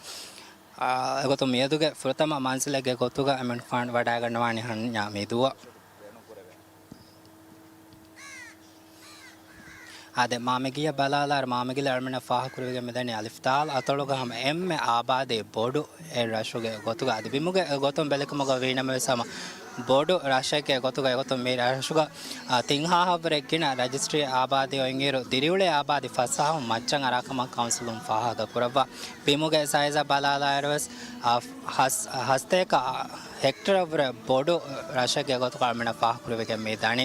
އާ، އެގޮތުން މިއަދުގެ ފުރަތަމަ މަންޒިލެއްގެ ގޮތުގަ އެމަނިކުފާނު ވަޑައިގަންނަވާނީ ހަންޏާ މީދޫއަށް. އާދެ، މާމިގިއަށް ބަލާލާއިރު މާމިގިލި އަޅުމެންނަށް ފާހަގަކުރެވިގެން މިދަނީ އަލިފްތާލް އަތޮޅުގަ ހަމަ އެންމެ އާބާދީ ބޮޑު އެއް ރަށުގެ ގޮތުގަ އަދި ބިމުގެ ގޮތުން ބެލިކަމުގަ ވީނަމަވެސް ހަމަ ބޮޑު ރަށެއްގެ ގޮތުގަ އެގޮތުން މި ރަށުގަ، އާ، ތިން ހާހަށްވުރެ ގިނަ ރަޖިސްޓްރީ އާބާދީ އޮތްއިރު ދިރިއުޅޭ އާބާދީ ފަސް ހާހުން މައްޗަށް އަރާކަމަށް ކައުންސިލުން ފާހަގަކުރައްވާ. ބިމުގެ ސައިޒަށް ބަލާލާއިރުވެސް، އާ، ހަސް-، ހަސްތޭކަ ހެކްޓަރަށްވުރެ ބޮޑު ރަށެއްގެ ގޮތުގަ އަޅުމެންނަށް ފާހަގަކުރެވިގެން މި ދަނީ.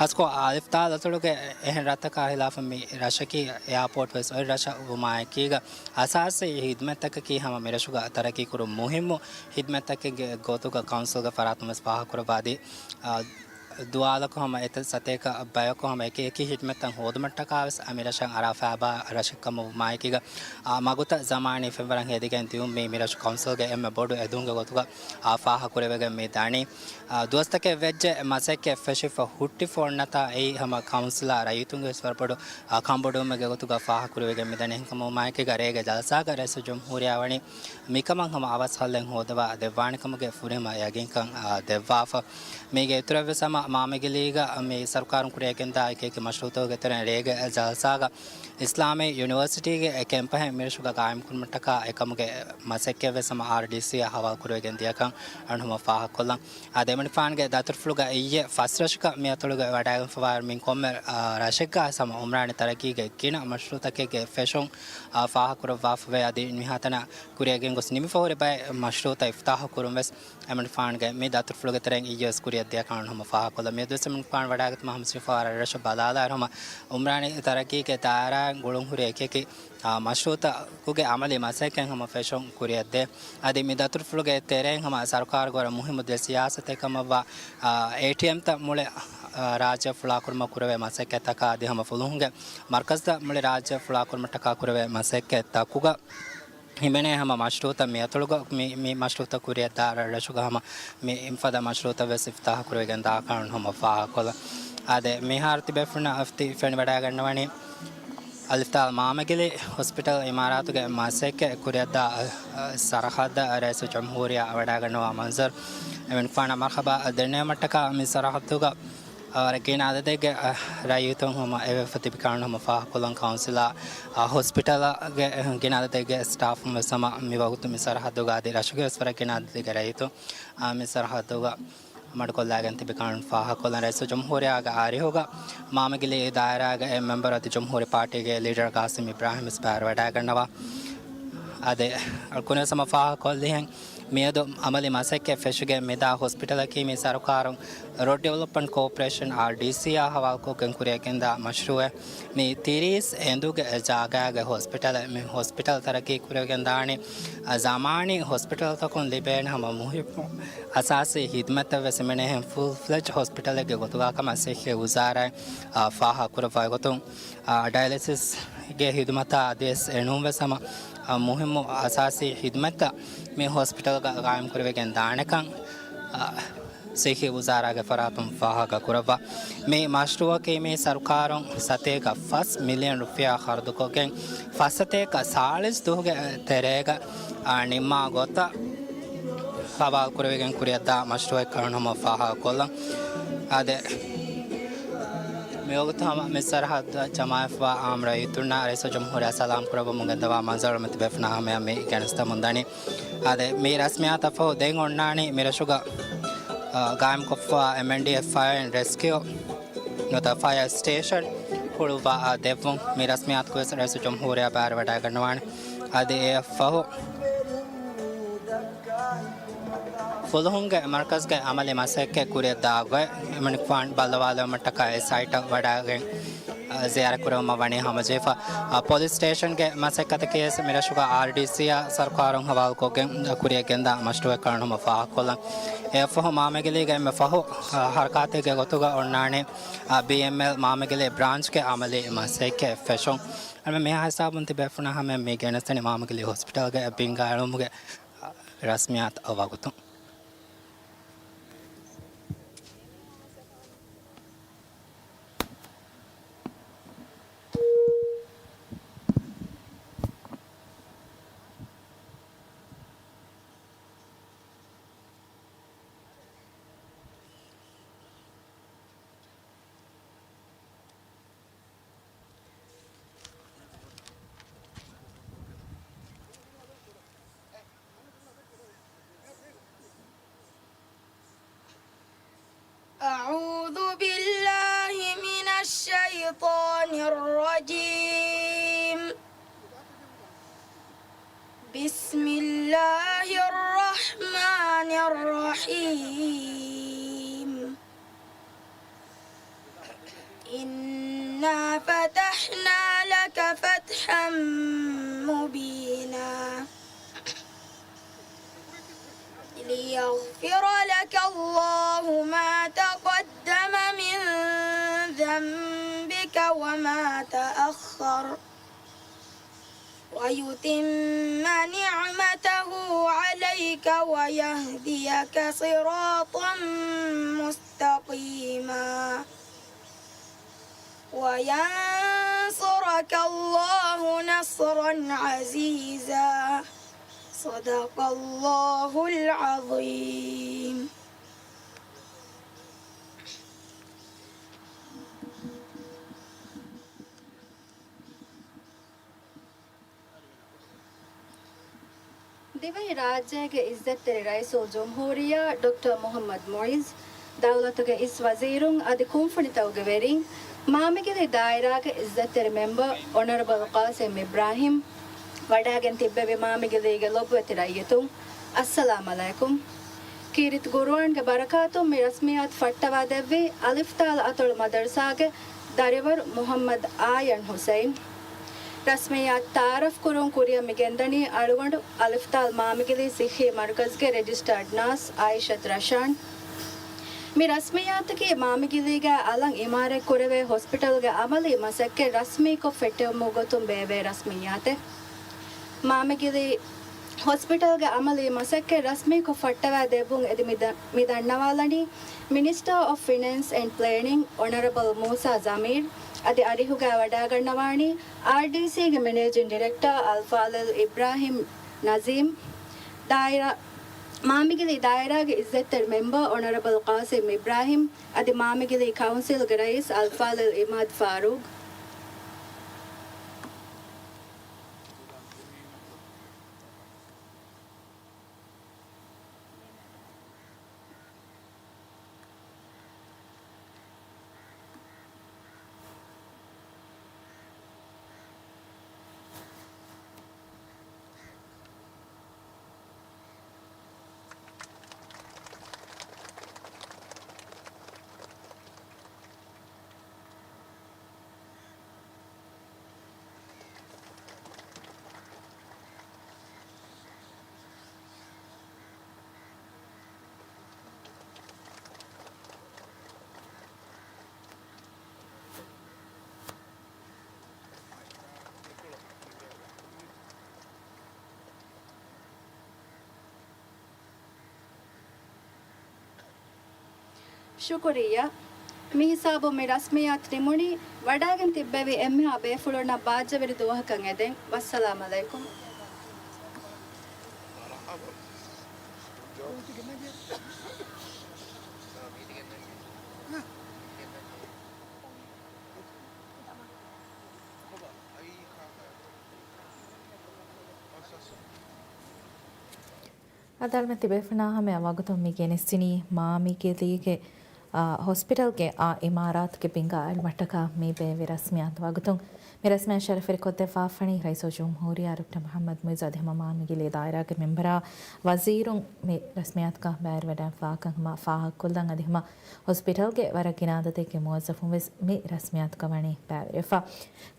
ހަސްކޮށް އަލިފްތާލް އަތޮޅުގެ އެހެން ރަށްތަކާ ހިލާފަށް މި ރަށަކީ އެއާޕޯޓް ވެސް އޮތް ރަށަށް ވުމާއެކީގަ، އަސާސީ ހިދުމަތްތަކަކީ ހަމަ މިރަށުގަ ތަރައްޤީކުރުން މުހިއްމު ހިދުމަތްތަކެއްގެ ގޮތުގަ ކައުންސިލްގެ ފަރާތުން ވެސް ފާހަގަކުރައްވާދީ، އާ، ދުވާލަކު ހަމަ އެތައް ސަތޭކަ ބަޔަކު ހަމަ އެކި އެކި ހިދުމަތްތައް ހޯދުމަށްޓަކާ ވެސް މި ރަށަށް އަރާފައިވާ ރަށެއް ކަމަށް ވުމާއެކީގަ، އާ، މަގުތައް ޒަމާނީ ފެންވަރަށް ހެދިގެން ދިއުން މީ މިރަށު ކައުންސިލްގެ އެންމެ ބޮޑު އެދުމުގެ ގޮތުގަ، އާ، ފާހަގަކުރެވިގެން މި ދަނީ. އާ، ދުވަސްތަކެއް ވެއްޖެ މަސައްކަތް ފެށިފަ ހުއްޓިފަ އޮންނަތާ އެއީ ހަމަ ކައުންސިލާ ރައްޔިތުންގެ ވެސް ވަރަށް ބޮޑު، އާ، ކަންބޮޑުވުމެއްގެ ގޮތުގަ ފާހަގަކުރެވިގެން މިދަނީ. އެހެންކަމުން މާއެކީގަ ރޭގެ ޖަލްސާގަ ރައީސުލްޖުމްހޫރިއްޔާ ވަނީ މިކަމަށް ހަމަ އަވަސް ހައްލެއް ހޯދަވާ ދެއްވާނެކަމުގެ ފުރިހަމަ ޔަގީންކަން، އާ، ދެއްވާފަ. މީގެ އިތުރަށްވެސް ހަމަ މާމިގިލީގަ މި ސަރުކާރުން ކުރިއަށް ގެންދާ އެކި އެކި މަޝްރޫއުތަކުގެ ތެރެއިން ރޭގެ ޖަލްސާގަ އިސްލާމީ ޔުނިވަރސިޓީގެ ކެމްޕަހެއް މިރަށުގަ ގާއިމްކުރުމަށްޓަކާ އެކަމުގެ މަސައްކަތްވެސް ހަމަ އާރްޑީސީއަށް ހަވާލުކުރެވިގެން ދިޔަކަން އަންހުމަށް ފާހަގަކޮށްލަން. އާދެ، އެމަނިކުފާނުގެ ދަތުރުފުޅުގަ އިއްޔެ ފަސް ރަށަކަށް މިއަތޮޅުގަ ވަޑައިގެންފަވާ މި ކޮންމެ، އާ، ރަށެއްގަ ހަމަ އުމްރާނީ ތަރައްގީގެ ގިނަ މަޝްރޫއުތަކެއްގެ ފެށުން، އާ، ފާހަގަކުރައްވާފަވޭ. އަދި މިހާތަނަށް ކުރިއަށް ގެންގޮސް ނިމިފަ ހުރި ބައެއް މަޝްރޫއުތައް އިފްތާހު ކުރުން ވެސް އެމަނިކުފާނުގެ މި ދަތުރުފުޅުގެ ތެރެއިން އިއްޔެ ވެސް ކުރިއަށް ދިޔަކަން ހަމަ ފާހަގަކޮށްލަން. މިއަދުވެސް އެމަނިކުފާނު ވަޑައިގަތުމަށް ހަމަޖެހިފައިވާ ރަށްރަށު ބަލާލާއިރު ހަމަ އުމްރާނީ ތަރައްގީގެ ދާއިރާއިން ގުޅުންހުރި އެކި އެކި، އާ، މަޝްރޫއުތަކުގެ އަމަލީ މަސައްކަތް ހަމަ ފެށުން ކުރިއަށްދޭ. އަދި މި ދަތުރުފުޅުގެ ތެރެއިން ހަމަ ސަރުކާރުގެ ވަރަށް މުހިއްމު ދެ ސިޔާސަތެއް ކަމަށްވާ، އާ، އޭޓީއެމްތައް މުޅި، އާ، ރާއްޖެ ފުޅާކުރުމަށް ކުރެވޭ މަސައްކަތްތަކާ އަދި ހަމަ ފުލުހުންގެ މަރުކަޒުތައް މުޅި ރާއްޖެ ފުޅާކުރުމަށްޓަކާ ކުރެވޭ މަސައްކަތްތަކުގަ ހިމެނޭ ހަމަ މަޝްރޫއުތައް މި އަތޮޅުގަ މި، މި މަޝްރޫއުތައް ކުރިއަށްދާ ރަށްރަށުގަ ހަމަ މި އެފަދަ މަޝްރޫއުތައް ވެސް އިފްތާހު ކުރެވިގެން ދާކަން ހަމަ ފާހަގަކޮށްލަން. އާދެ، މިހާރު ތިބޭފުޅުންނަށް އަފްތި ފެނިވަޑައިގަންނަވަނީ އަލިފްތާލް މާމަގިލި ހޮސްޕިޓަލް އިމާރާތުގެ މަސައްކަތް ކުރިއަށްދާ، އަ، އަ، ސަރަހައްދަށް ރައީސުލްޖުމްހޫރިއްޔާ ވަޑައިގަންނަވާ މަންޒަރު. އެމަނިކުފާނަށް މަރުހަބާ ދެންނެވުމަށްޓަކާ މި ސަރަހައްދުގަ އަ، ވަރަށް ގިނަ އަދަދެއްގެ، އަ، ރައްޔިތުން ހަމަ އެވެފަ ތިބިކަން ހަމަ ފާހަގަކޮށްލަން ކައުންސިލާ، އަ، ހޮސްޕިޓަލްގެ ގިނަ އަދަދެއްގެ ސްޓާފުން ވެސް ހަމަ މި ވަގުތު މި ސަރަހައްދުގަ އަދި ރަށުގެ ވެސް ވަރަށް ގިނަ އަދަދެއްގެ ރައްޔިތުން، އަ، މި ސަރަހައްދުގަ މަޑުކޮށްލާގެން ތިބިކަން ފާހަގަކޮށްލަން. ރައީސުލްޖުމްހޫރިއްޔާގެ އަރިހުގަ މާމަގިލި ދާއިރާގެ އެއް މެމްބަރު އަދި ޖުމްހޫރީ ޕާޓީގެ ލީޑަރު ގާސިމް އިބްރާހިމް ވެސް ބައިވެރިވަޑައިގަންނަވާ. އާދެ، އަޅުގަނޑު ވެސް ހަމަ ފާހަގަކޮށްލިހެން، މިއަދު އަމަލީ މަސައްކަތް ފެށިގެން މިދާ ހޮސްޕިޓަލަކީ މި ސަރުކާރުން ރޯޑް ޑިވެލޮޕްމަންޓް ކޯޕަރޭޝަން، އާރްޑީސީ، އާ ހަވާލުކޮށްގެން ކުރިއަށްގެންދާ މަޝްރޫއެއް. މި ތިރީސް އެނދުގެ ޖާގާގެ ހޮސްޕިޓަލެއް. މި ހޮސްޕިޓަލް ތަރައްގީ ކުރިއަށްގެންދާނީ، އަ، ޒަމާނީ ހޮސްޕިޓަލްތަކުން ލިބޭނެ ހަމަ މުހިއްމު އަސާސީ ހިދުމަތްތައް ވެސް ހިމެނޭހެން ފުލް ފްލެޖް ހޮސްޕިޓަލެއްގެ ގޮތުގަ ކަމަށް ސިއްހީ ވުޒާރާއިން، އާ، ފާހަގަކުރައްވާ ގޮތުން، އާ، ޑަޔަލިސިސްގެ ހިދުމަތާ އަދިވެސް އެނޫންވެސް ހަމަ، އާ، މުހިއްމު އަސާސީ ހިދުމަތްތައް މި ހޮސްޕިޓަލްގަ ގާއިމްކުރެވިގެން ދާނެކަން، އާ، ސިއްހީ ވުޒާރާގެ ފަރާތުން ފާހަގަ ކުރައްވާ. މި މަޝްރޫއަކީ މި ސަރުކާރުން ސަތޭކަ ފަސް މިލިއަން ރުފިޔާ ޚަރަދުކޮށްގެން، ފަސް ސަތޭކަ ސާޅީސް ދުވަހުގެ ތެރޭގަ، އާ، ނިންމާ ގޮތަށް ހަވާލުކުރެވިގެން ކުރިއަށްދާ މަޝްރޫއެއް ކަން ހަމަ ފާހަގަކޮށްލަން. އާދެ، މިވަގުތު ހަމަ މި ސަރަހައްދަށް ޖަމާވެފައިވާ އާއްމު ރައްޔިތުންނަށް ރައީސުލްޖުމްހޫރިއްޔާ ސަލާމް ކުރައްވަމުން ގެންދަވާ މަންޒަރު މި ތިބޭފުޅުންނާ ހަމަޔަށް މި ގެނެސްދެމުން ދަނީ. އާދެ، މި ރަސްމިއްޔާތަށް ފަހު ދެން އޮންނާނީ މި ރަށުގަ، އާ، ގާއިމްކޮށްފައިވާ އެމްއެންޑީއެފް ފަޔަރ އެންޑް ރެސްކިއު ނުވަތަ ފަޔަރ ސްޓޭޝަން ހުޅުވާ ދެއްވުން. މި ރަސްމިއްޔާތުގަވެސް ރައީސުލްޖުމްހޫރިއްޔާ ބައިވެވަޑައިގަންނަވާނެ. އަދި އެއަށްފަހު ފުލުހުންގެ މަރުކަޒުގެ އަމަލީ މަސައްކަތް ކުރިއަށްދާ ގޮތް އެމަނިކުފާނު ބައްލަވާލުމަށްޓަކާ އެ ސައިޓަށް ވަޑައިގެން، އަ، ޒިޔާރަތް ކުރެވުމަށް ވަނީ ހަމަޖެހިފަ. އަ، ޕޮލިސް ސްޓޭޝަންގެ މަސައްކަތަކީ ވެސް މި ރަށުގަ އާރްޑީސީއާ ސަރުކާރުން ހަވާލުކޮށްގެން ކުރިއަށްގެންދާ މަޝްރޫއެއް ކަން ހަމަ ފާހަގަކޮށްލަން. އެއަށްފަހު މާމަގިލީގަ އެންމެ ފަހު، އަ، ހަރަކާތެއްގެ ގޮތުގަ އޮންނާނީ، އަ، ބީއެމްއެލް މާމަގިލީ ބްރާންޗްގެ އަމަލީ މަސައްކަތް ފެށުން. އަންމެ މިހާ ހިސާބުން ތިބޭފުޅުންނާ ހަމަޔަށް މި ގެނެސްދެނީ މާމަގިލީ ހޮސްޕިޓަލްގެ ބިންގާ އެޅުމުގެ، އަ، ރަސްމިއްޔާތު ވަގުތުން. أعوذ بالله من الشيطان الرجيم. بسم الله الرحمن الرحيم. إنا فتحنا لك فتحا مبينا. ليغفر لك الله ما تقدم من ذنبك وما تأخر، ويتم نعمته عليك ويهديك صراطا مستقيما. وينصرك الله نصرا عزيزا. صدق الله العظيم. ދިވެހި ރާއްޖޭގެ އިއްޒަތްތެރި ރައީސުލްޖުމްހޫރިއްޔާ ޑޮކްޓަރ މުޙައްމަދު މުޢިއްޒު، ދައުލަތުގެ އިސް ވަޒީރުން އަދި ކުންފުނިތަކުގެ ވެރިން، މާމަގިލީ ދާއިރާގެ އިއްޒަތްތެރި މެމްބަރު އޮނަރަބަލް ޤާސިމް އިބްރާހިމް، ވަޑައިގެން ތިއްބެވި މާމަގިލީގެ ލޮބުވެތި ރައްޔިތުން، އައްސަލާމް ޢަލައިކުމް. ކީރިތި ޤުރުއާންގެ ބަރަކާތުން މި ރަސްމިއްޔާތު ފައްޓަވާ ދެއްވީ އަލިފްތާލް އަތޮޅު މަދަރުސާގެ ދަރިވަރު މުޙައްމަދު އާޔަން ޙުސައިން. ރަސްމިއްޔާތު ތަޢާރަފް ކުރުން ކުރިއަށް މި ގެންދަނީ އަޅުގަނޑު އަލިފްތާލް މާމަގިލީ ޞިއްޙީ މަރުކަޒުގެ ރެޖިސްޓާޑް ނާސް އާއިޝަތު ރަޝާން. މި ރަސްމިއްޔާތަކީ މާމަގިލީގަ އަލަށް އިމާރާތް ކުރެވޭ ހޮސްޕިޓަލްގެ އަމަލީ މަސައްކަތް ރަސްމީކޮށް ފެއްޓެވުމުގެ ގޮތުން ބޭއްވޭ ރަސްމިއްޔާތެއް. މާމަގިލީ ހޮސްޕިޓަލްގެ އަމަލީ މަސައްކަތް ރަސްމީކޮށް ފައްޓަވާ ދެއްވުން އެދި މި ދަ-، މި ދަންނަވާލަނީ މިނިސްޓަރ އޮފް ފިނޭންސް އެންޑް ޕްލޭނިން އޮނަރަބަލް މޫސާ ޒަމީރް. އަދި އަރިހުގައި ވަޑައިގަންނަވާނީ އާރްޑީސީގެ މެނޭޖިން ޑިރެކްޓަރ އަލްފާޟިލް އިބްރާހިމް ނަޒީމް، ދާއިރާ، މާމަގިލީ ދާއިރާގެ އިއްޒަތްތެރި މެމްބަރު އޮނަރަބަލް ޤާސިމް އިބްރާހިމް، އަދި މާމަގިލީ ކައުންސިލްގެ ރައީސް އަލްފާޟިލް އިމާދު ފާރޫޤް. ޝުކުރިއްޔާ. މި ހިސާބުން މި ރަސްމިއްޔާތު ނިމުނީ. ވަޑައިގެން ތިއްބެވި އެންމެހާ ބޭފުޅުންނަށް ބާއްޖަވެރި ދުވަހަކަށް އެދެން. ވައްސަލާމް އަލައިކުމް. އަދި އަޅުމެން ތިބޭފުޅުންނާ ހަމަޔަށް ވަގުތުން މި ގެނެސްދިނީ މާމިގިލީގެ، އާ، ހޮސްޕިޓަލްގެ އާ އިމާރާތުގެ ބިންގާ އެޅުމަށްޓަކާ މި ބޭއްވި ރަސްމިއްޔާތު ވަގުތުން. މި ރަސްމިއްޔާތު ޝަރަފުވެރިކޮށްދެއްވާފަނީ ރައީސުލްޖުމްހޫރިއްޔާ ޑޮކްޓަރ މުޙައްމަދު މުޢިއްޒު އަދި ހަމަ މާމިގިލީ ދާއިރާގެ މެމްބަރާ ވަޒީރުން މި ރަސްމިއްޔާތުގަ ބައިވެރިވެވަޑައިގަތްފަ ކަން ހަމަ ފާހަގަކޮށްލަން. އަދި ހަމަ ހޮސްޕިޓަލްގެ ވަރަށް ގިނަ އަދަދެއްގެ މުވައްޒަފުން ވެސް މި ރަސްމިއްޔާތުގަ ވަނީ ބައިވެރިވެފަ.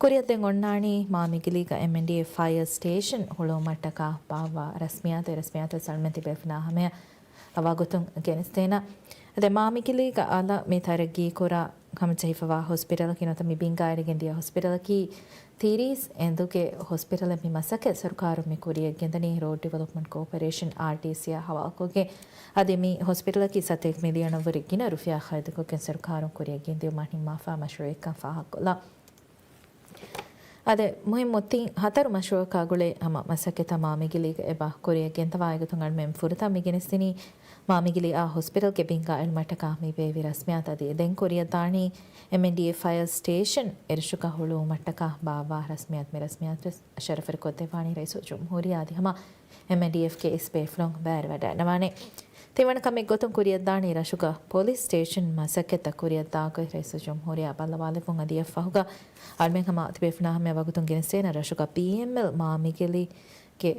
ކުރިއަށް ދެން އޮންނާނީ މާމިގިލީގަ އެމްއެންޑީއެފް ފަޔަރ ސްޓޭޝަން ހުޅުވުމަށްޓަކާ ބާއްވާ ރަސްމިއްޔާތު. އެ ރަސްމިއްޔާތު ވެސް އަޅުމެން ތިބޭފުޅުންނާ ހަމަޔަށް ވަގުތުން ގެނެސްދޭނަން. އަދި މާމިގިލީގަ އަލަށް މި ތަރައްގީކުރާ ހަމަޖެހިފަވާ ހޮސްޕިޓަލަކީ ނުވަތަ މި ބިންގާ އެޅިގެންދިޔަ ހޮސްޕިޓަލަކީ ތިރީސް އެނދުގެ ހޮސްޕިޓަލެއް. މި މަސައްކަތް ސަރުކާރުން މި ކުރިއަށް ގެންދަނީ ރޯޑް ޑިވެލޮޕްމަންޓް ކޯޕަރޭޝަން، އާރްޑީސީ، އާ ހަވާލުކޮށްގެން. އަދި މި ހޮސްޕިޓަލަކީ ސަތޭކަ މިލިއަނަށްވުރެ ގިނަ ރުފިޔާ ޚަރަދުކޮށްގެން ސަރުކާރުން ކުރިއަށް ގެންދިއުމަށް ނިންމާފާ މަޝްރޫއެއްކަން ފާހަގަކޮށްލާ. އަދި މުހިއްމު ތިން ހަތަރު މަޝްރޫއަކާ ގުޅޭ ހަމަ މަސައްކަތްތައް މާމިގިލީގަ އެބަ ކުރިއަށް ގެންދަވާ. އެގޮތުން އަޅުމެން ފުރަތަމަ މި ގެނެސްދިނީ މާމިގިލީ އާ ހޮސްޕިޓަލްގެ ބިންގާ އެޅުމަށްޓަކާ މި ބޭއްވި ރަސްމިއްޔާތު. އަދި އެ ދެން ކުރިއަށްދާނީ އެމްއެންޑީއެފް ފަޔަރ ސްޓޭޝަން އެރަށުގަ ހުޅުވުމަށްޓަކާ ބާއްވާ ރަސްމިއްޔާތު. މި ރަސްމިއްޔާތު ވެސް ޝަރަފުވެރިކޮށްދެއްވާނީ ރައީސުލްޖުމްހޫރިއްޔާ އަދި ހަމަ އެމްއެންޑީއެފްގެ އިސް ބޭފުޅުން ބައިވެރިވެވަޑައިގަންނަވާނެ. ތިންވަނަ ކަމެއްގޮތުން ކުރިއަށްދާނީ ރަށުގަ ޕޮލިސް ސްޓޭޝަން މަސައްކަތްތައް ކުރިއަށްދާ ގޮތް ރައީސުލްޖުމްހޫރިއްޔާ ބައްލަވާލެއްވުން. އަދި އެއަށްފަހުގަ އަޅުމެން ހަމަ ތިބޭފުޅުންނާ ހަމަޔަށް ވަގުތުން ގެނެސްދޭނަން. ރަށުގަ ބީއެމްއެލް މާމިގިލީގެ،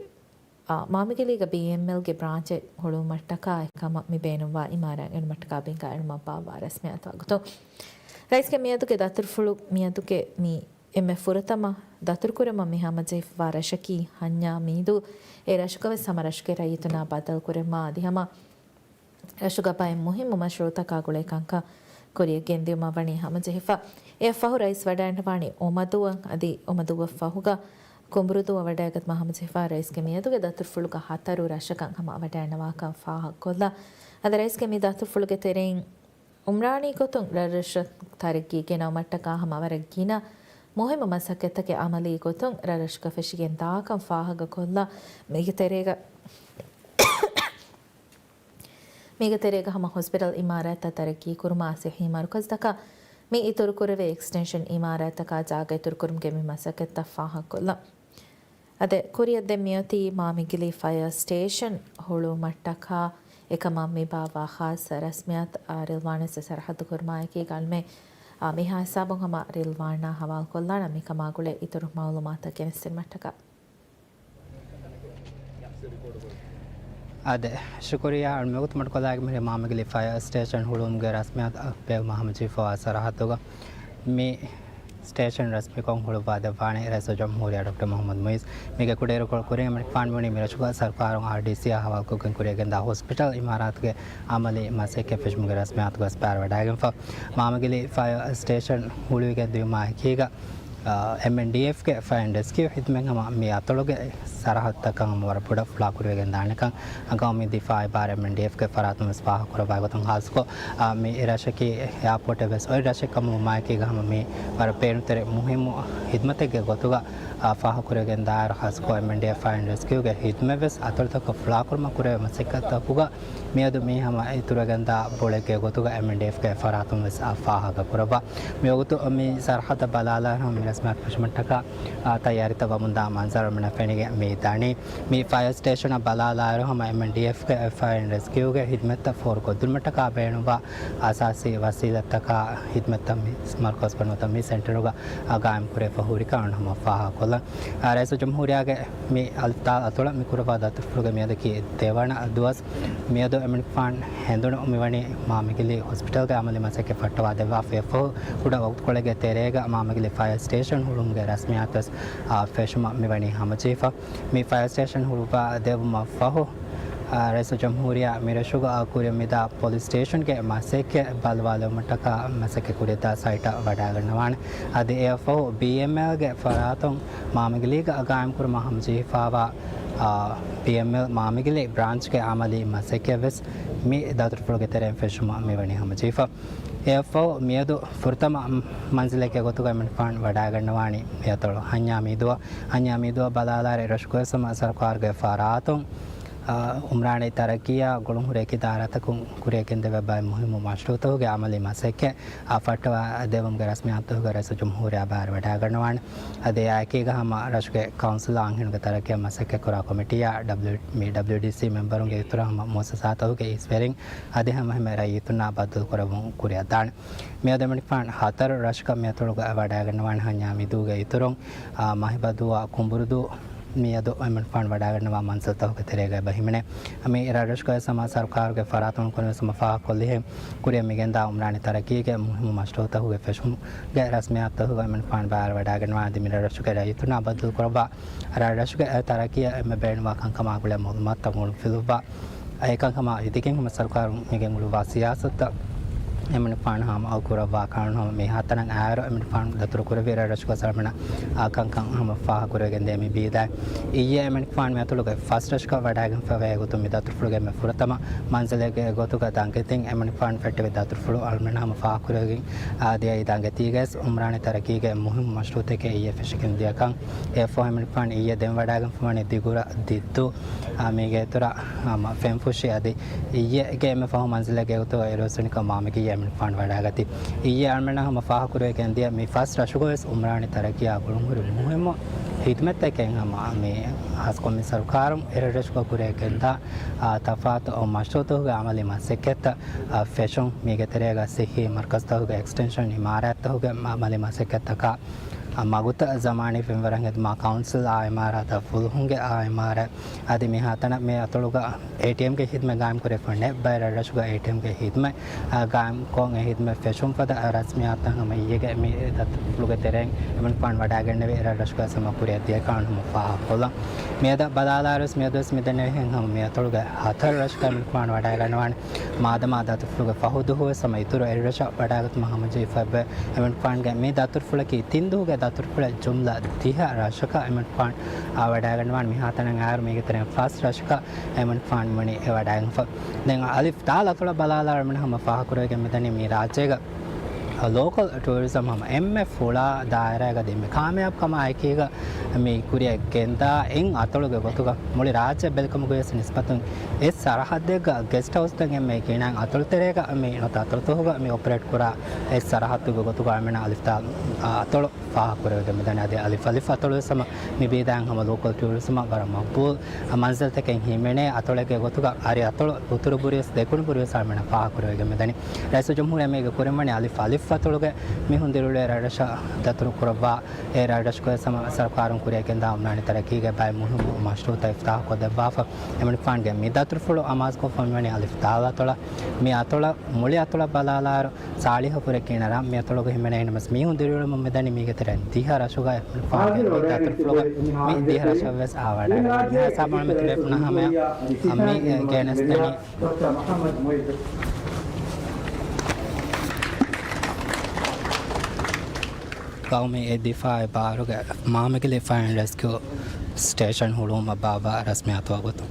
އާ، މާމިގިލީގަ ބީއެމްއެލްގެ ބްރާންޗެއް ހުޅުވުމަށްޓަކާ އެކަމަށް މި ބޭނުންވާ އިމާރާތް އެޅުމަށްޓަކާ ބިންގާ އެޅުމަށް ބާއްވާ ރަސްމިއްޔާތު ވަގުތު. ރައީސްގެ މިއަދުގެ ދަތުރުފުޅު، މިއަދުގެ މި އެންމެ ފުރަތަމަ ދަތުރުކުރުމަށް މި ހަމަޖެހިފަވާ ރަށަކީ ހަންޏާ މީދޫ. އެ ރަށުގަވެސް ހަމަ ރަށުގެ ރައްޔިތުންނާ ބައްދަލުކުރެވުމާ އަދި ހަމަ ރަށުގަ ބައެއް މުހިއްމު މަޝްރޫއުތަކާ ގުޅޭ ކަންކަން ކުރިއަށް ގެންދިއުމަށް ވަނީ ހަމަޖެހިފަ. އެއަށްފަހު ރައީސް ވަޑައިގަންނަވާނީ އޮމަދޫއަށް. އަދި އޮމަދޫއަށް ފަހުގަ ކުނބުރުދޫއަށް ވަޑައިގަތުމަށް ހަމަޖެހިފަ. ރައީސްގެ މިއަދުގެ ދަތުރުފުޅުގަ ހަތަރު ރަށަކަށް ހަމަ ވަޑައިގަންނަވާކަން ފާހަގަކޮށްލާ. އަދި ރައީސްގެ މި ދަތުރުފުޅުގެ ތެރެއިން އުމްރާނީ ގޮތުން ރަށްރަށަށް ތަރައްގީ ގެނައުމަށްޓަކާ ހަމަ ވަރަށް ގިނަ މުހިއްމު މަސައްކަތްތަކެއް އަމަލީ ގޮތުން ރަށްރަށުގަ ފެށިގެން ދާކަން ފާހަގަކޮށްލާ. މީގެ ތެރޭގަ، މީގެ ތެރޭގަ ހަމަ ހޮސްޕިޓަލް އިމާރާތްތައް ތަރައްގީ ކުރުމާ، ސިއްހީ މަރުކަޒުތަކާ މި އިތުރުކުރެވޭ އެކްސްޓެންޝަން އިމާރާތްތަކާ ޖާގަ އިތުރުކުރުމުގެ މި މަސައްކަތްތައް ފާހަގަކޮށްލާ. އަދި ކުރިއަށް ދެން މިއޮތީ މާމިގިލީ ފަޔަރ ސްޓޭޝަން ހުޅުވުމަށްޓަކާ އެކަމަށް މި ބާއްވާ ޚާއްސަ ރަސްމިއްޔާތު. އާ، ރިލްވާން ވެސް ސަރަހައްދު ކުރުމާއެކީގަ އަޅުމެން، އާ، މިހާ ހިސާބުން ހަމަ ރިލްވާނާ ހަވާލުކޮށްލާނަން މިކަމާ ގުޅޭ އިތުރު މައުލޫމާތުތައް ގެނެސްދިނުމަށްޓަކާ. އާދެ، ޝުކުރިއްޔާ. އަޅުމެން ވަގުތު މަޑުކޮށްލާގެން މިހިރީ މާމިގިލީ ފަޔަރ ސްޓޭޝަން ހުޅުވުމުގެ ރަސްމިއްޔާތު ބޭއްވުމަށް ހަމަޖެހިފަވާ ސަރަހައްދުގަ މި ސްޓޭޝަން ރަސްމީކޮށް ހުޅުވާދެއްވާނެ ރައީސުލްޖުމްހޫރިއްޔާ ޑޮކްޓަރ މުޙައްމަދު މުޢިއްޒު. މީގެ ކުޑައިރުކޮޅު ކުރިން އެމަނިކުފާނު މިވަނީ މިރަށުގަ ސަރުކާރުން އާރްޑީސީއާ ހަވާލުކޮށްގެން ކުރިއަށް ގެންދާ ހޮސްޕިޓަލް އިމާރާތުގެ އަމަލީ މަސައްކަތް ފެށުމުގެ ރަސްމިއްޔާތުގަ ބައިވެރިވެވަޑައިގެންފަ. މާމިގިލީ ފަޔަރ ސްޓޭޝަން ހުޅުވިގެން ދިޔުމާ އެކީގަ، އާ، އެމްއެންޑީއެފްގެ ފަޔަރ އެންޑް ރެސްކިއު ހިދުމަތް ހަމަ މި އަތޮޅުގެ ސަރަހައްދުތައް ކަން ހަމަ ވަރަށް ބޮޑަށް ފުޅާކުރިވެގެން ދާނެކަން ހަނގަމު މި ދިފާއީ ބާރު އެމްއެންޑީއެފްގެ ފަރާތުން ވެސް ފާހަގަކުރައްވާ ގޮތުން ހާއްސަކޮށް، އާ، މި ރަށަކީ އެއާޕޯޓެއް ވެސް އޮތް ރަށެއް ކަމުގަ ވުމާއެކީގަ ހަމަ މި ވަރަށް ބޭނުންތެރި މުހިއްމު ހިދުމަތެއްގެ ގޮތުގަ، އާ، ފާހަގަކުރެވިގެން ދާއިރު ހާއްސަކޮށް އެމްއެންޑީއެފް ފަޔަރ އެންޑް ރެސްކިއުގެ ހިދުމަތް ވެސް އަތޮޅުތަކަށް ފުޅާކުރުމަށް ކުރެވޭ މަސައްކަތްތަކުގަ މިއަދު މީ ހަމަ އިތުރުވެގެންދާ ބޮޅެއްގެ ގޮތުގަ އެމްއެންޑީއެފްގެ ފަރާތުން ވެސް، އާ، ފާހަގަކުރައްވާ. މިވަގުތު މި ސަރަހައްދަށް ބަލާލާއިރު ހަމަ މި ރަސްމިއްޔާތު ފެށުމަށްޓަކާ، އާ، ތައްޔާރީތައް ވަމުންދާ މަންޒަރު އަޅުމެންނަށް ފެނިގެން މި ދަނީ. މި ފަޔަރ ސްޓޭޝަނަށް ބަލާލާއިރު ހަމަ އެމްއެންޑީއެފްގެ ފަޔަރ އެންޑް ރެސްކިއުގެ ހިދުމަތްތައް ފޯރުކޮށްދިނުމަށްޓަކާ ބޭނުންވާ އަސާސީ ވަސީލަތްތަކާ ހިދުމަތްތައް މި މަރުކަޒު ފެނުމަށް މި ސެންޓަރުގަ، އާ، ގާއިމްކުރެވިފަ ހުރިކަން ހަމަ ފާހަގަކޮށްލަން. އާ، ރައީސުލްޖުމްހޫރިއްޔާގެ މި އަލި-، ތާ-، އަތޮޅަށް މި ކުރައްވާ ދަތުރުފުޅުގެ މިއަދަކީ ދެވަނަ ދުވަސް. މިއަދު އެމަނިކުފާނު ހެނދުނު މިވަނީ މާމިގިލީ ހޮސްޕިޓަލްގެ އަމަލީ މަސައްކަތް ފައްޓަވާ ދެއްވާފަ. އެއަށްފަހު ކުޑަ ވަގުތުކޮޅެއްގެ ތެރޭގަ މާމިގިލީ ފަޔަރ ސްޓޭޝަން ހުޅުވުމުގެ ރަސްމިއްޔާތު ވެސް، އާ، ފެށުމަށް މިވަނީ ހަމަޖެހިފަ. މި ފަޔަރ ސްޓޭޝަން ހުޅުވާ ދެއްވުމަށްފަހު، އާ، ރައީސުލްޖުމްހޫރިއްޔާ މިރަށުގަ ކުރިއަށް މިދާ ޕޮލިސް ސްޓޭޝަންގެ މަސައްކަތް ބަލަވާލެވުމަށްޓަކާ މަސައްކަތް ކުރިއަށްދާ ސައިޓަށް ވަޑައިގަންނަވާނެ. އަދި އެއަށްފަހު ބީއެމްއެލްގެ ފަރާތުން މާމިގިލީގަ ގާއިމްކުރުމަށް ހަމަޖެހިފަވާ އާ، ޕީއެމްއެލް މާމިގިލި ބްރާންޗްގެ އަމަލީ މަސައްކަތްވެސް މި ދަތުރުފުޅުގެ ތެރެއިން ފެށުމަށް މިވަނީ ހަމަޖެހިފަ. އެއަށްފަހު މިއަދު ފުރަތަމަ މަންޒިލެއްގެ ގޮތުގައި އެމަނިކުފާނު ވަޑައިގަންނަވާނީ މިއަތޮޅު ހަންޏާ މީދުއަށް. ހަންޏާ މީދުއަށް ބަލާލާއިރު އެރަށުގައި ހަމަ ސަރުކާރުގެ ފަރާތުން، އާ، އުމްރާނީ ތަރައްގީއާ ގުޅުންހުރި އެކި އިދާރާތަކުން ކުރިއަށް ގެންދެވޭ ބައެއް މުހިއްމު މަޝްރޫޢުތަކުގެ އަމަލީ މަސައްކަތް އާ، ފައްޓަވާ ދެވުމުގެ ރަސްމިއްޔާތުތަކުގައި ރައީސުލްޖުމްހޫރިއްޔާ ބައިވެރިވެވަޑައިގަންނަވާނެ. އަދި އެއާއެކީގަ ހަމަ ރަށުގެ ކައުންސިލް އަންހެނުންގެ ތަރައްގީއަށް މަސައްކަތްކުރާ ކޮމިޓީއާ، ޑަބްލިއު، މި ޑަބްލިއުޑީސީ މެމްބަރުންގެ އިތުރަށް ހަމަ މުއައްސަސާތަކުގެ އީސްވެރިން އަދި ހަމަ އެހެންމެ ރައްޔިތުންނާ ބައްދަލުކުރައްވަމުން ކުރިއަށްދާނެ. މިއަދު އެމަނިކުފާނު ހަތަރު ރަށަކަށް މިއަތޮޅުގައި ވަޑައިގަންނަވާނެ. ހަންޏާ މީދޫގެ އިތުރުން، އާ، މަހިބަދޫއާ ކުނބުރުދޫ، މިއަދު އެމަނިކުފާނު ވަޑައިގަންނަވާ މަންޒިލްތަކުގެ ތެރޭގައި ބަހިމެނޭ. މި ރަށްރަށުގައި ހަމަ ސަރުކާރުގެ ފަރާތުން ކުރިންވެސް ހަމަ ފާހަގަކޮށްލިހެން ކުރިއަށް މިގެންދާ އުމްރާނީ ތަރައްގީގެ މުހިއްމު މަޝްރޫޢުތަކުގެ ފެށުމުގެ ރަސްމިއްޔާތުތަކުގައި އެމަނިކުފާނު ބައިވެރިވެވަޑައިގަންނަވާ. އަދި މި ރަށްރަށުގެ ރައްޔިތުންނާ ބައްދަލުކުރައްވާ ރަށްރަށުގެ ތަރައްގީއަށް އެންމެ ބޭނުންވާ ކަންކަމާ ގުޅޭ މައުލޫމާތުތައް ގުޅުންފިލުއްވާ، އެކަންކަމާ އިދިގެން ހަމަ ސަރުކާރުން މިގެންގުޅުއްވާ ސިޔާސަތުތައް އެމަނިކުފާނު ހަމަ އައުކުރައްވާ ކަން ހަމަ މިހާތަނަށް އައިރު އެމަނިކުފާނު ދަތުރުކުރެއްވި ރަށްރަށުގަ ސަރަމެނަ އާ ކަންކަން ހަމަ ފާހަގަކުރެވިގެން ދޭ މި ބީދާ. އިއްޔެ އެމަނިކުފާނު މިއަތޮޅުގެ ފަސް ރަށަކަށް ވަޑައިގެންފަވޭ ގޮތުން މި ދަތުރުފުޅުގެ އެންމެ ފުރަތަމަ މަންޒިލެއްގެ ގޮތުގަ ދަނގެތިން އެމަނިކުފާނު ފެއްޓެވި ދަތުރުފުޅު އަޅުމެން ހަމަ ފާހަގަކުރެވިގެން އާ ދިޔައީ ދަނގެތީގައި އުމްރާނީ ތަރައްގީގެ މުހިއްމު މަޝްރޫޢުތަކެއް އިއްޔެ ފެށިގެން ދިޔަކަން. އެއަށްފަހު އެމަނިކުފާނު އިއްޔެ ދެން ވަޑައިގެންފަވަނީ ދިގުރަށް ދިއްދޫ އާ މީގެ އިތުރަށް ހަމަ ފެންފުށި އަދި އިއްޔެގެ އެންމެ ފަހު މަންޒިލެއްގެ ގޮތުގަ އިރުއޮއްސުނިކަން މާމިގިއްޔާ އެމަނިކުފާނު ވަޑައިގަތީ. އިއްޔެ އަޅުމެންނަށް ހަމަ ފާހަގަކުރެވިގެން ދިޔަ މި ފަސް ރަށުގަވެސް އުމްރާނީ ތަރައްގީއާ ގުޅުންހުރި މުހިއްމު ހިދުމަތްތަކެއް ހަމަ މި ހާއްސަކޮށް މި ސަރުކާރުން އެރަށްރަށުގަ ކުރިއަށް ގެންދާ އާ ތަފާތު މަޝްރޫޢުތަކުގެ އަމަލީ މަސައްކަތްތައް އާ ފެށުން، މީގެ ތެރޭގަ ސިއްހީ މަރުކަޒުތަކުގެ އެކްސްޓެންޝަން އިމާރާތްތަކުގެ އަމަލީ މަސައްކަތްތަކާ އާ މަގުތައް ޒަމާނީ ފެންވަރަށް ހިދުމަތް ކައުންސިލް އާ އިމާރާތަށް ފުލުހުންގެ އާ އިމާރާތް އަދި މިހާތަނަށް މި އަތޮޅުގަ އޭޓީއެމްގެ ހިދުމަތް ގާއިމްކުރެވިފަ ނެތް ބައެއް ރަށްރަށުގަ އޭޓީއެމްގެ ހިދުމަތް އާ ގާއިމްކޮށް އެ ހިދުމަތް ފެށުން ފަދަ ރަސްމިއްޔާތުތައް ހަމަ އިއްޔެގެ މި ދަތުރުފުޅުގެ ތެރެއިން އެމަނިކުފާނު ވަޑައިގެންނެވި ރަށްރަށުގަ ހަމަ ކުރިއަށް ދިޔަކަން ހަމަ ފާހަގަކޮށްލަން. މިއަދަށް ބަލާލާއިރުވެސް މިއަދުވެސް މިދެންނެވިހެން ހަމަ މި އަތޮޅުގެ ހަތަރު ރަށަކަށް އެމަނިކުފާނު ވަޑައިގަންނަވާނެ. މާދަމާ ދަތުރުފުޅުގެ ފަހު ދުވަހުވެސް ހަމަ އިތުރު އެއްރަށަށް ވަޑައިގަތުމަށް ހަމަޖެހިފައިވޭ. އެމަނިކުފާނުގެ މި ދަތުރުފުޅަކީ ތިން ދުވަހުގެ ދަތުރުފުޅެއް. ޖުމްލަ ދިހަ ރަށަކަށް އެމަނިކުފާނު އާ ވަޑައިގަންނަވާނެ. މިހާތަނަށް އައިރު މީގެ ތެރެއިން ފަސް ރަށަކަށް އެމަނިކުފާނު ވަނީ ވަޑައިގެންފަ. ދެން އަލިފް ދާލް އަތޮޅަށް ބަލާލާ އަޅުމެން ހަމަ ފާހަގަކުރެވިގެން މިދަނީ މި ރާއްޖޭގަ ލޯކަލް ޓޫރިޒަމް ހަމަ އެންމެ ފުޅާ ދާއިރާގަ އެންމެ ކާމިޔާބު ކަމާ އެކީގަ މި ކުރިއަށް ގެންދާ އެއް އަތޮޅުގެ ގޮތުގަ މުޅި ރާއްޖެ ބެލިކަމުގަވެސް ނިސްބަތުން އެއް ސަރަހައްދެއްގަ ގެސްޓް ހައުސްތައް އެންމެ ގިނަ އަތޮޅުތެރޭގަ މި ނުވަތަ އަތޮޅުތަކުގަ މި އޮޕަރޭޓް ކުރާ އެއް ސަރަހައްދުގެ ގޮތުގަ އަޅުމެންނަށް އަލިފް ދާލް އަތޮޅު ފާހަގަކުރެވިގެން މިދަނީ. އަދި އަލިފް އަލިފް އަތޮޅުވެސް ހަމަ މި ބީދާއިން ހަމަ ލޯކަލް ޓޫރިޒަމަށް ވަރަށް މަގްބޫލް މަންޒިލްތަކެއް ހިމެނޭ އަތޮޅެއްގެ ގޮތުގަ އަރި އަތޮޅު އުތުރު ބުރިވެސް ދެކުނު ބުރިވެސް އަޅުމެންނަށް ފާހަގަކުރެވިގެން މިދަނީ. ރައީސުލްޖުމްހޫރިއްޔާ މީގެ ކުރިން ވަނީ އަލިފް އަލިފް އަތޮޅުގެ މީހުން ދިރިއުޅޭ ރަށްރަށަށް ދަތުރު ކުރައްވާ އެ ރަށްރަށުގައި ސަރުކާރުން ކުރިއަށް ގެންދާ އުމްރާނީ ތަރައްގީގެ ބައެއް މުހިއްމު މަޝްރޫޢުތައް އިފްތާޙު ކޮށްދެއްވާފަ. އެމަނިކުފާނުގެ މި ދަތުރުފުޅު އަމާޒުކޮށްފަ މިވަނީ އަލިފް ދާލް އަތޮޅަށް. މި އަތޮޅަށް މުޅި އަތޮޅަށް ބަލާލާއިރު ސާޅީހަފުރެ ކިނަރާ މި އަތޮޅުގަ ހިމެނޭ ނަމަވެސް މީހުން ދިރިއުޅެމުން މިދަނީ މީގެ ތެރެއިން ދިހަ ރަށުގަ އެމަނިކުފާނުގެ މި ދަތުރުފުޅުގަ މި ދިހަ ރަށަށްވެސް އާ ވަޑައިގަންނަވާ. ހިސާބުން މި ތިބޭފުޅުންނަށް ހަމަ މި ގެނެސްދެނީ ގައުމީ ދިފާޢީ ބާރުގެ މާމިގިލި ފަޔަރ އެންޑް ރެސްކިއު ސްޓޭޝަން ހުޅުވުމަށް ބާއްވާ ރަސްމިއްޔާތު ވަގުތު.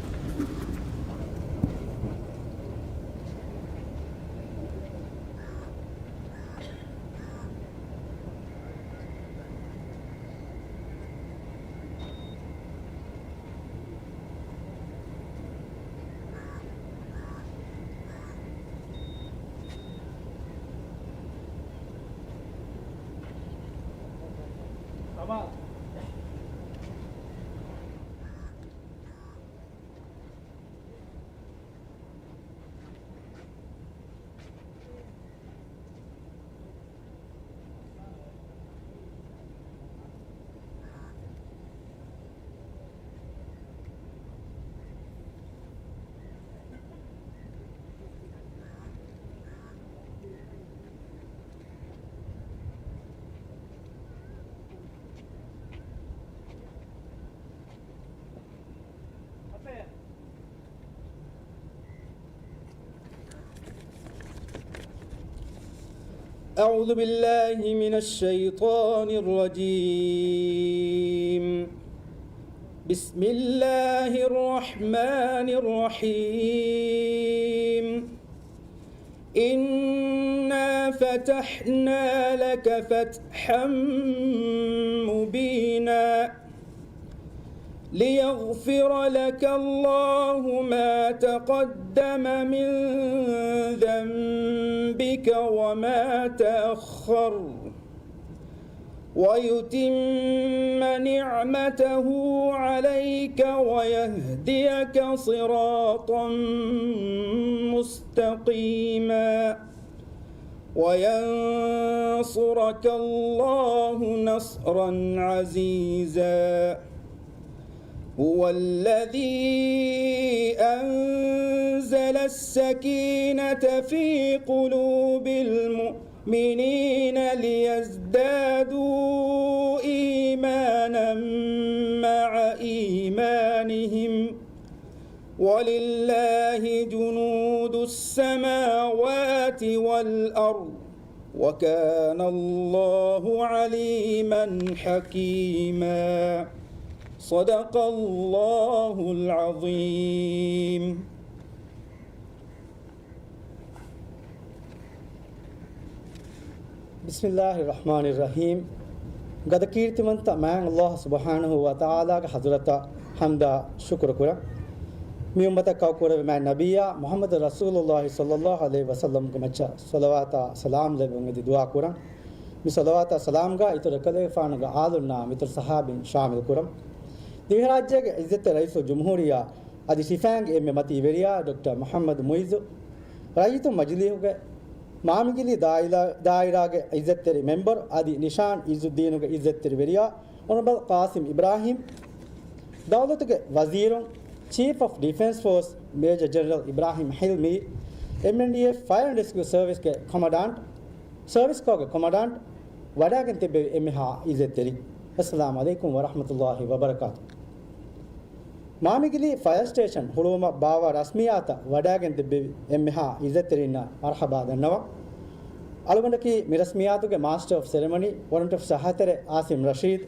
أعوذ بالله من الشيطان الرجيم. بسم الله الرحمن الرحيم. إنا فتحنا لك فتحا مبينا. ليغفر لك الله ما تقدم من ذنبك وما تأخر. ويتم نعمته عليك ويهديك صراطا مستقيما. وينصرك الله نصرا عزيزا. هو الذي أنزل السكينة في قلوب المؤمنين ليزدادوا إيمانا مع إيمانهم، ولله جنود السماوات والأرض، وكان الله عليما حكيما. صدق الله العظيم. ބިސްމިއްލާހި ރަޙްމާނި ރަޙީމް. ގަދަ ކީރިތިމަންތަ މާތް ﷲ ސުބްޙާނަހޫ ވަތަޢާލާގެ ޙަޟްރަތަށް ޙަމްދާ ޝުކުރު ކުރަން. މި އުއްމަތަށް ކައުކުރެއްވި މާތް ނަބިއްޔާ މުޙައްމަދު ރަސޫލުﷲ ޞައްލަﷲ ޢަލައިހި ވަސައްލަމްގެ މައްޗަށް ޞަލަވާތާ ސަލާމް ލެއްވުން އެދި ދުޢާ ކުރަން. މި ޞަލަވާތާ ސަލާމްގަ އިތުރު އެކަލޭގެފާނުގެ އާލުންނާ މިތުރު ޞަޙާބީން ޝާމިލް ކުރަން. ދިވެހިރާއްޖޭގެ ޢިއްޒަތްތެރި ރައީސުލްޖުމްހޫރިއްޔާ އަދި ސިފައިންގެ އެންމެ މަތީ ވެރިޔާ ޑޮކްޓަރ މުޙައްމަދު މުޢިއްޒު، ރައްޔިތުން މަޖިލީހުގެ މާމިގިލީ ދާއިރާ، ދާއިރާގެ ޢިއްޒަތްތެރި މެމްބަރު އަދި ނިޝާން ޢިއްޒުއްދީނުގެ ޢިއްޒަތްތެރި ވެރިޔާ އޮނަރަބަލް ޤާސިމް އިބްރާހީމް، ދައުލަތުގެ ވަޒީރުން، ޗީފް އޮފް ޑިފެންސް ފޯސް މޭޖަރ ޖެނެރަލް އިބްރާހީމް ޙިލްމީ، އެމްއެންޑީއެފް ފަޔަރ އެންޑް ރެސްކިއު ސަރވިސްގެ ކޮމަންޑާންޓް، ސަރވިސް ކޯގެ ކޮމަންޑާންޓް، ވަޑައިގެން ތިއްބެވި އެންމެހާ ޢިއްޒަތްތެރިން. އައްސަލާމު ޢަލައިކުމް ވަރަޙްމަތުﷲ ވަބަރަކާތު. މާމިގިލީ ފަޔަރ ސްޓޭޝަން ހުޅުވުމަށް ބާއްވާ ރަސްމިއްޔާތަށް ވަޑައިގެން ތިއްބެވި އެންމެހާ ޢިއްޒަތްތެރިންނަށް މަރްޙަބާ ދަންނަވަން. އަޅުގަނޑަކީ މި ރަސްމިއްޔާތުގެ މާސްޓަރ އޮފް ސެރެމަނީ، ވޮރަންޓް އޮފިސާ ހަތަރެއް، އާސިމް ރަޝީދު.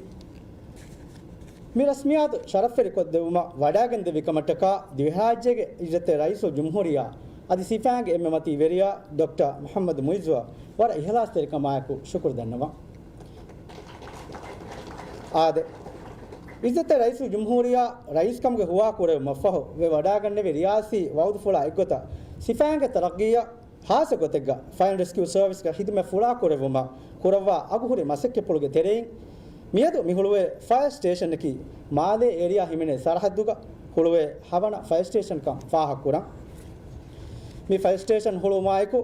މި ރަސްމިއްޔާތު ޝަރަފްވެރިކޮށްދެއްވުމަށް ވަޑައިގެންދެއްވި ކަމަށްޓަކާ ދިވެހިރާއްޖޭގެ ޢިއްޒަތްތެރި ރައީސުލްޖުމްހޫރިއްޔާ އަދި ސިފައިންގެ އެންމެ މަތީ ވެރިޔާ ޑޮކްޓަރ މުޙައްމަދު މުޢިއްޒުއަށް ވަރަށް އިޚްލާޞްތެރިކަމާއެކު ޝުކުރު ދަންނަވަން. އާދެ، ޢިއްޒަތްތެރި ރައީސުލްޖުމްހޫރިއްޔާ ރައީސްކަމުގެ ހުވާ ކުރެވުމަށްފަހު ވެ ވަޑައިގަންނެވި ރިޔާސީ ވަޢުދުފުޅާ އެއްގޮތަށް ސިފައިންގެ ތަރައްގީއަށް ޚާއްޞަ ގޮތެއްގަ ފަޔަރ އެންޑް ރެސްކިއު ސަރވިސްގެ ޚިދުމަތް ފުޅާކުރެއްވުމަށް ކުރައްވާ އަގުހުރި މަސައްކަތްޕުޅުގެ ތެރެއިން، މިއަދު މި ހުޅުވޭ ފަޔަރ ސްޓޭޝަނަކީ މާލޭ އޭރިއާ ހިމެނޭ ސަރަހައްދުގަ ހުޅުވޭ ހަވަނަ ފަޔަރ ސްޓޭޝަންކަން ފާހަގަކުރަން. މި ފަޔަރ ސްޓޭޝަން ހުޅުވުމާއެކު،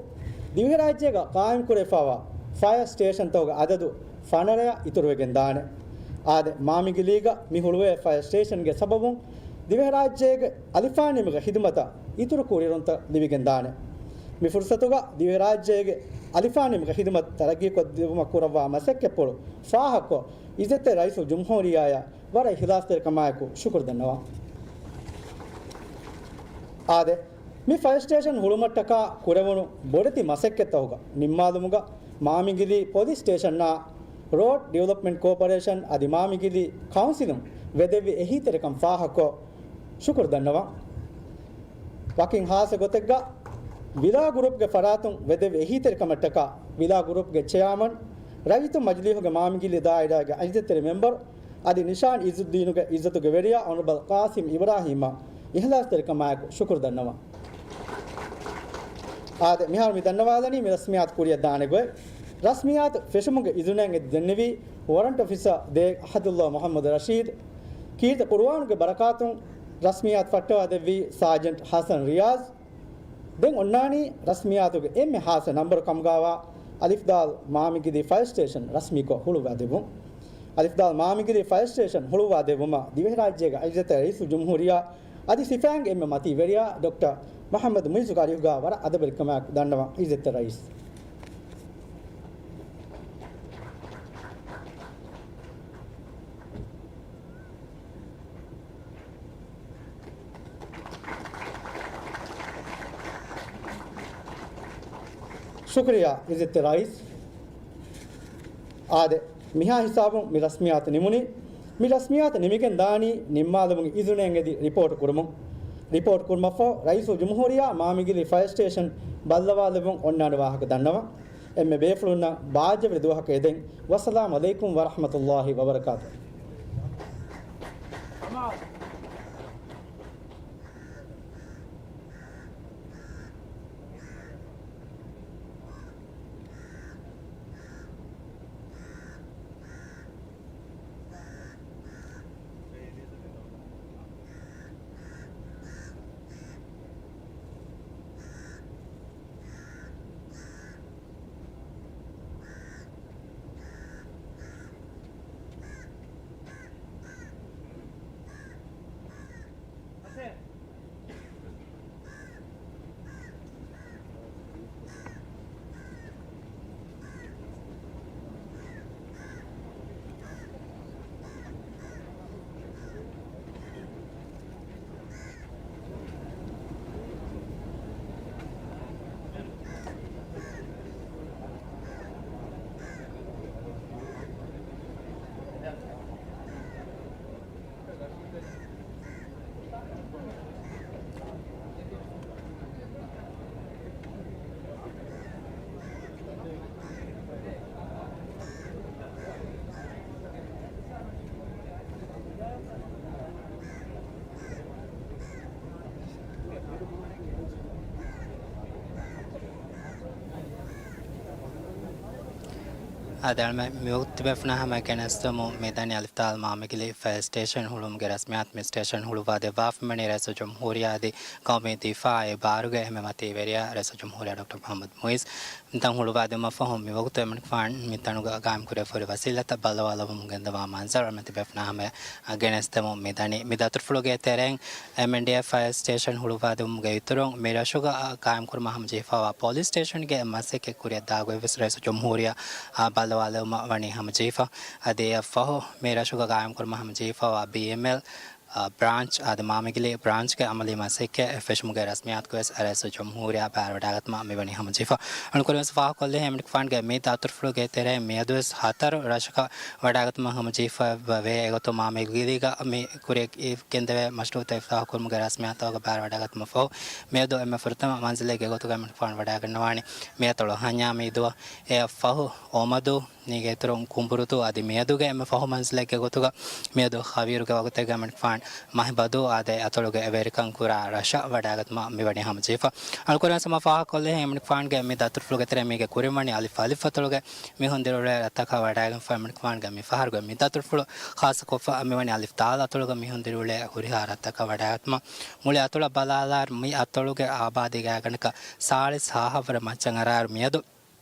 ދިވެހިރާއްޖޭގަ ޤާއިމްކުރެވިފައިވާ ފަޔަރ ސްޓޭޝަންތަކުގެ އަދަދު ފަނަރަޔަށް އިތުރުވެގެން ދާނެ. އާދެ، މާމިގިލީގަ މި ހުޅުވޭ ފަޔަރ ސްޓޭޝަންގެ ސަބަބުން ދިވެހިރާއްޖޭގެ އަލިފާން ނިމުމުގެ ޚިދުމަތަށް އިތުރު ކުރިއެރުންތައް ލިބިގެންދާނެ. މި ފުރުޞަތުގަ ދިވެހިރާއްޖޭގެ އަލިފާން ނިމުމުގެ ޚިދުމަތް ތަރައްގީކޮށްދިއުމަށް ކުރައްވާ މަސައްކަތްޕުޅު ފާހަގަކޮށް، ޢިއްޒަތްތެރި ރައީސުލްޖުމްހޫރިއްޔާއަށް ވަރަށް އިޚްލާޞްތެރިކަމާއެކު ޝުކުރު ދަންނަވަން. އާދެ، މި ފަޔަރ ސްޓޭޝަން ހުޅުމަށްޓަކާ ކުރެވުނު ބޮޑެތި މަސައްކަތްތަކުގަ ނިންމާލުމުގަ މާމިގިލީ ޕޮލިސް ސްޓޭޝަނާ ރޯޑް ޑިވެލޮޕްމަންޓް ކޯޕަރޭޝަން އަދި މާމިގިލީ ކައުންސިލުން ވެދެއްވި އެހީތެރިކަން ފާހަގަކޮށް، ޝުކުރު ދަންނަވަން. ވަކިން ޚާއްޞަ ގޮތެއްގަ ވިލާ ގްރޫޕްގެ ފަރާތުން ވެދެއްވި އެހީތެރިކަމަށްޓަކާ ވިލާ ގްރޫޕްގެ ޗެއާމަން، ރައްޔިތުން މަޖިލީހުގެ މާމިގިލީ ދާއިރާގެ ޢިއްޒަތްތެރި މެމްބަރު އަދި ނިޝާން ޢިއްޒުއްދީނުގެ ޢިއްޒަތުގެ ވެރިޔާ އޮނަރަބަލް ޤާސިމް އިބްރާހީމަށް އިޚްލާޞްތެރިކަމާއެކު ޝުކުރު ދަންނަވަން. އާދެ، މިހާރު މި ދަންނަވާލަނީ މި ރަސްމިއްޔާތު ކުރިއަށް ދާނެ ގޮތް. ރަސްމިއްޔާތު ފެށުމުގެ އިޒުނައިން އެދި ދެންނެވީ ވޮރަންޓް އޮފިސަރ ދޭއް އަހަދުﷲ މުޙައްމަދު ރަޝީދު. ކީރިތި ޤުރުއާނުގެ ބަރަކާތުން ރަސްމިއްޔާތު ފައްޓަވާ ދެއްވީ ސާޖެންޓް ޙަސަން ރިޔާޒް. ދެން އޮންނާނީ ރަސްމިއްޔާތުގެ އެންމެ ޚާއްޞަ ނަންބަރު ކަމުގައިވާ އަލިފްދާލް މާމިގިލީ ފަޔަރ ސްޓޭޝަން ރަސްމީކޮށް ހުޅުވާދެއްވުން. އަލިފްދާލް މާމިގިލީ ފަޔަރ ސްޓޭޝަން ހުޅުވާދެއްވުމަށް ދިވެހިރާއްޖޭގެ ޢިއްޒަތްތެރި ރައީސުލްޖުމްހޫރިއްޔާ އަދި ސިފައިންގެ އެންމެ މަތީ ވެރިޔާ ޑޮކްޓަރ މުޙައްމަދު މުޢިއްޒުގެ އަރިހުގަ ވަރަށް އަދަބުވެރިކަމާއެކު ދަންނަވަން ޢިއްޒަތްތެރި ރައީސް. ޝުކުރިއްޔާ ޢިއްޒަތްތެރި ރައީސް. އާދެ، މިހާ ހިސާބުން މި ރަސްމިއްޔާތު ނިމުނީ. މި ރަސްމިއްޔާތު ނިމިގެން ދާނީ ނިންމާލުމުގެ އިޒުނެއް އެދި ރިޕޯޓު ކުރުމުން. ރިޕޯޓު ކުރުމަށްފަހު ރައީސުލްޖުމްހޫރިއްޔާ މާމިގިލި ފަޔަރ ސްޓޭޝަން ބައްލަވާލެއްވުން އޮންނާނެ ވާހަކަ ދަންނަވަން. އެންމެ ބޭފުޅުންނަށް ބާއްޖަވެރި ދުވަހަކަށް އެދެން. ވައްސަލާމް ޢަލައިކުމް ވަރަޙްމަތުﷲ ވަބަރަކާތު. އާދެ، އަޅުމެން މިވަގުތު ތިބޭފުޅުންނާ ހަމަ ގެނެސްދެމުން މިދަނީ އަލިފް ދާލް މާމިގިލި ފަޔަރ ސްޓޭޝަން ހުޅުވުމުގެ ރަސްމިއްޔާތު. މި ސްޓޭޝަން ހުޅުވާދެއްވާފަ މިވަނީ ރައީސުލްޖުމްހޫރިއްޔާ އަދި ޤައުމީ ދިފާޢީ ބާރުގެ އެންމެ މަތީ ވެރިޔާ ރައީސުލްޖުމްހޫރިއްޔާ ޑޮކްޓަރ މުޙައްމަދު މުޢިއްޒު. މިތަން ހުޅުވާދެއްވުމަށްފަހު މިވަގުތު އެމަނިކުފާނު މިތަނުގަ ގާއިމްކުރެވިފައި ހުރި ވަސީލަތްތައް ބައްލަވާލައްވަމުން ގެންދަވާ މަންޒަރު އަޅުމެން ތިބޭފުޅުންނާ ހަމަޔަށް ގެނެސްދެމުން މިދަނީ. މި ދަތުރުފުޅުގެ ތެރެއިން އެމްއެންޑީއެފް ފަޔަރ ސްޓޭޝަން ހުޅުވާދެއްވުމުގެ އިތުރުން މި ރަށުގަ ގާއިމްކުރުމަށް ހަމަޖެހިފައިވާ ޕޮލިސް ސްޓޭޝަންގެ މަސައްކަތް ކުރިއަށް ދާގޮތްވެސް ރައީސުލްޖުމްހޫރިއްޔާ ބައްލަވާލެއްވުމަށް ވަނީ ހަމަޖެހިފަ. އަދި އެއަށްފަހު މި ރަށުގަ ގާއިމްކުރުމަށް ހަމަޖެހިފައިވާ ބީއެމްއެލް އާ، ބްރާންޗް އާދެ، މާމިގިލި ބްރާންޗްގެ އަމަލީ މަސައްކަތް ފެށުމުގެ ރަސްމިއްޔާތުގަވެސް ރައީސުލްޖުމްހޫރިއްޔާ ބައިވެވަޑައިގަތުމަށް މިވަނީ ހަމަޖެހިފަ. އަޅުކަން ކުރިންވެސް ފާހަގަކޮށްލީ އެމަނިކުފާނުގެ މި ދަތުރުފުޅުގެ ތެރެއިން މިއަދުވެސް ހަތަރު ރަށަކަށް ވަޑައިގަތުމަށް ހަމަޖެހިފައިވޭ. އެގޮތުން މާމިގިލީގަ މި ކުރިއަށް ގެންދެވޭ މަޝްރޫޢުތައް އިފްތިތާޙު ކުރުމުގެ ރަސްމިއްޔާތުގަ ބައިވެވަޑައިގަތުމަށްފަހު މިއަދު އެންމެ ފުރަތަމަ މަންޒިލެއްގެ ގޮތުގަ އެމަނިކުފާނު ވަޑައިގަންނަވާނީ މިއަތޮޅު ހަންޏާ މީދުއަށް. އެއަށްފަހު އޮމަދޫ، މީގެ އިތުރުން ކުނބުރުދޫ އަދި މިއަދުގެ އެންމެ ފަހު މަންޒިލެއްގެ ގޮތުގަ މިއަދު ހަވީރުގެ ވަގުތެއްގަ އެމަނިކުފާނު މަހިބަދޫ އާދެ، އަތޮޅުގެ ވެރިކަން ކުރާ ރަށަށް ވަޑައިގަތުމަށް މިވަނީ ހަމަޖެހިފަ. އަޅުކަން ކުރިންވެސް ހަމަ ފާހަގަކޮށްލީ އެމަނިކުފާނުގެ މި ދަތުރުފުޅުގެ ތެރެއިން މީގެ ކުރިން ވަނީ އަލިފް އަލިފް އަތޮޅުގެ މީހުން ދިރިއުޅޭ ރަށްތަކަށް ވަޑައިގެންފަ. އެމަނިކުފާނުގެ މި ފަހަރުގެ މި ދަތުރުފުޅު ޚާއްޞަކޮށްފަ މިވަނީ އަލިފް ދާލް އަތޮޅުގަ މީހުން ދިރިއުޅޭ ހުރިހާ ރަށްތަކަށް ވަޑައިގަތުމަށް. މުޅި އަތޮޅަށް ބަލާލާއިރު މި އަތޮޅުގެ އާބާދީ ގާތްގަނޑަކަށް ސާޅީސް ހާހަށްވުރެ މައްޗަށް އަރާއިރު މިއަދު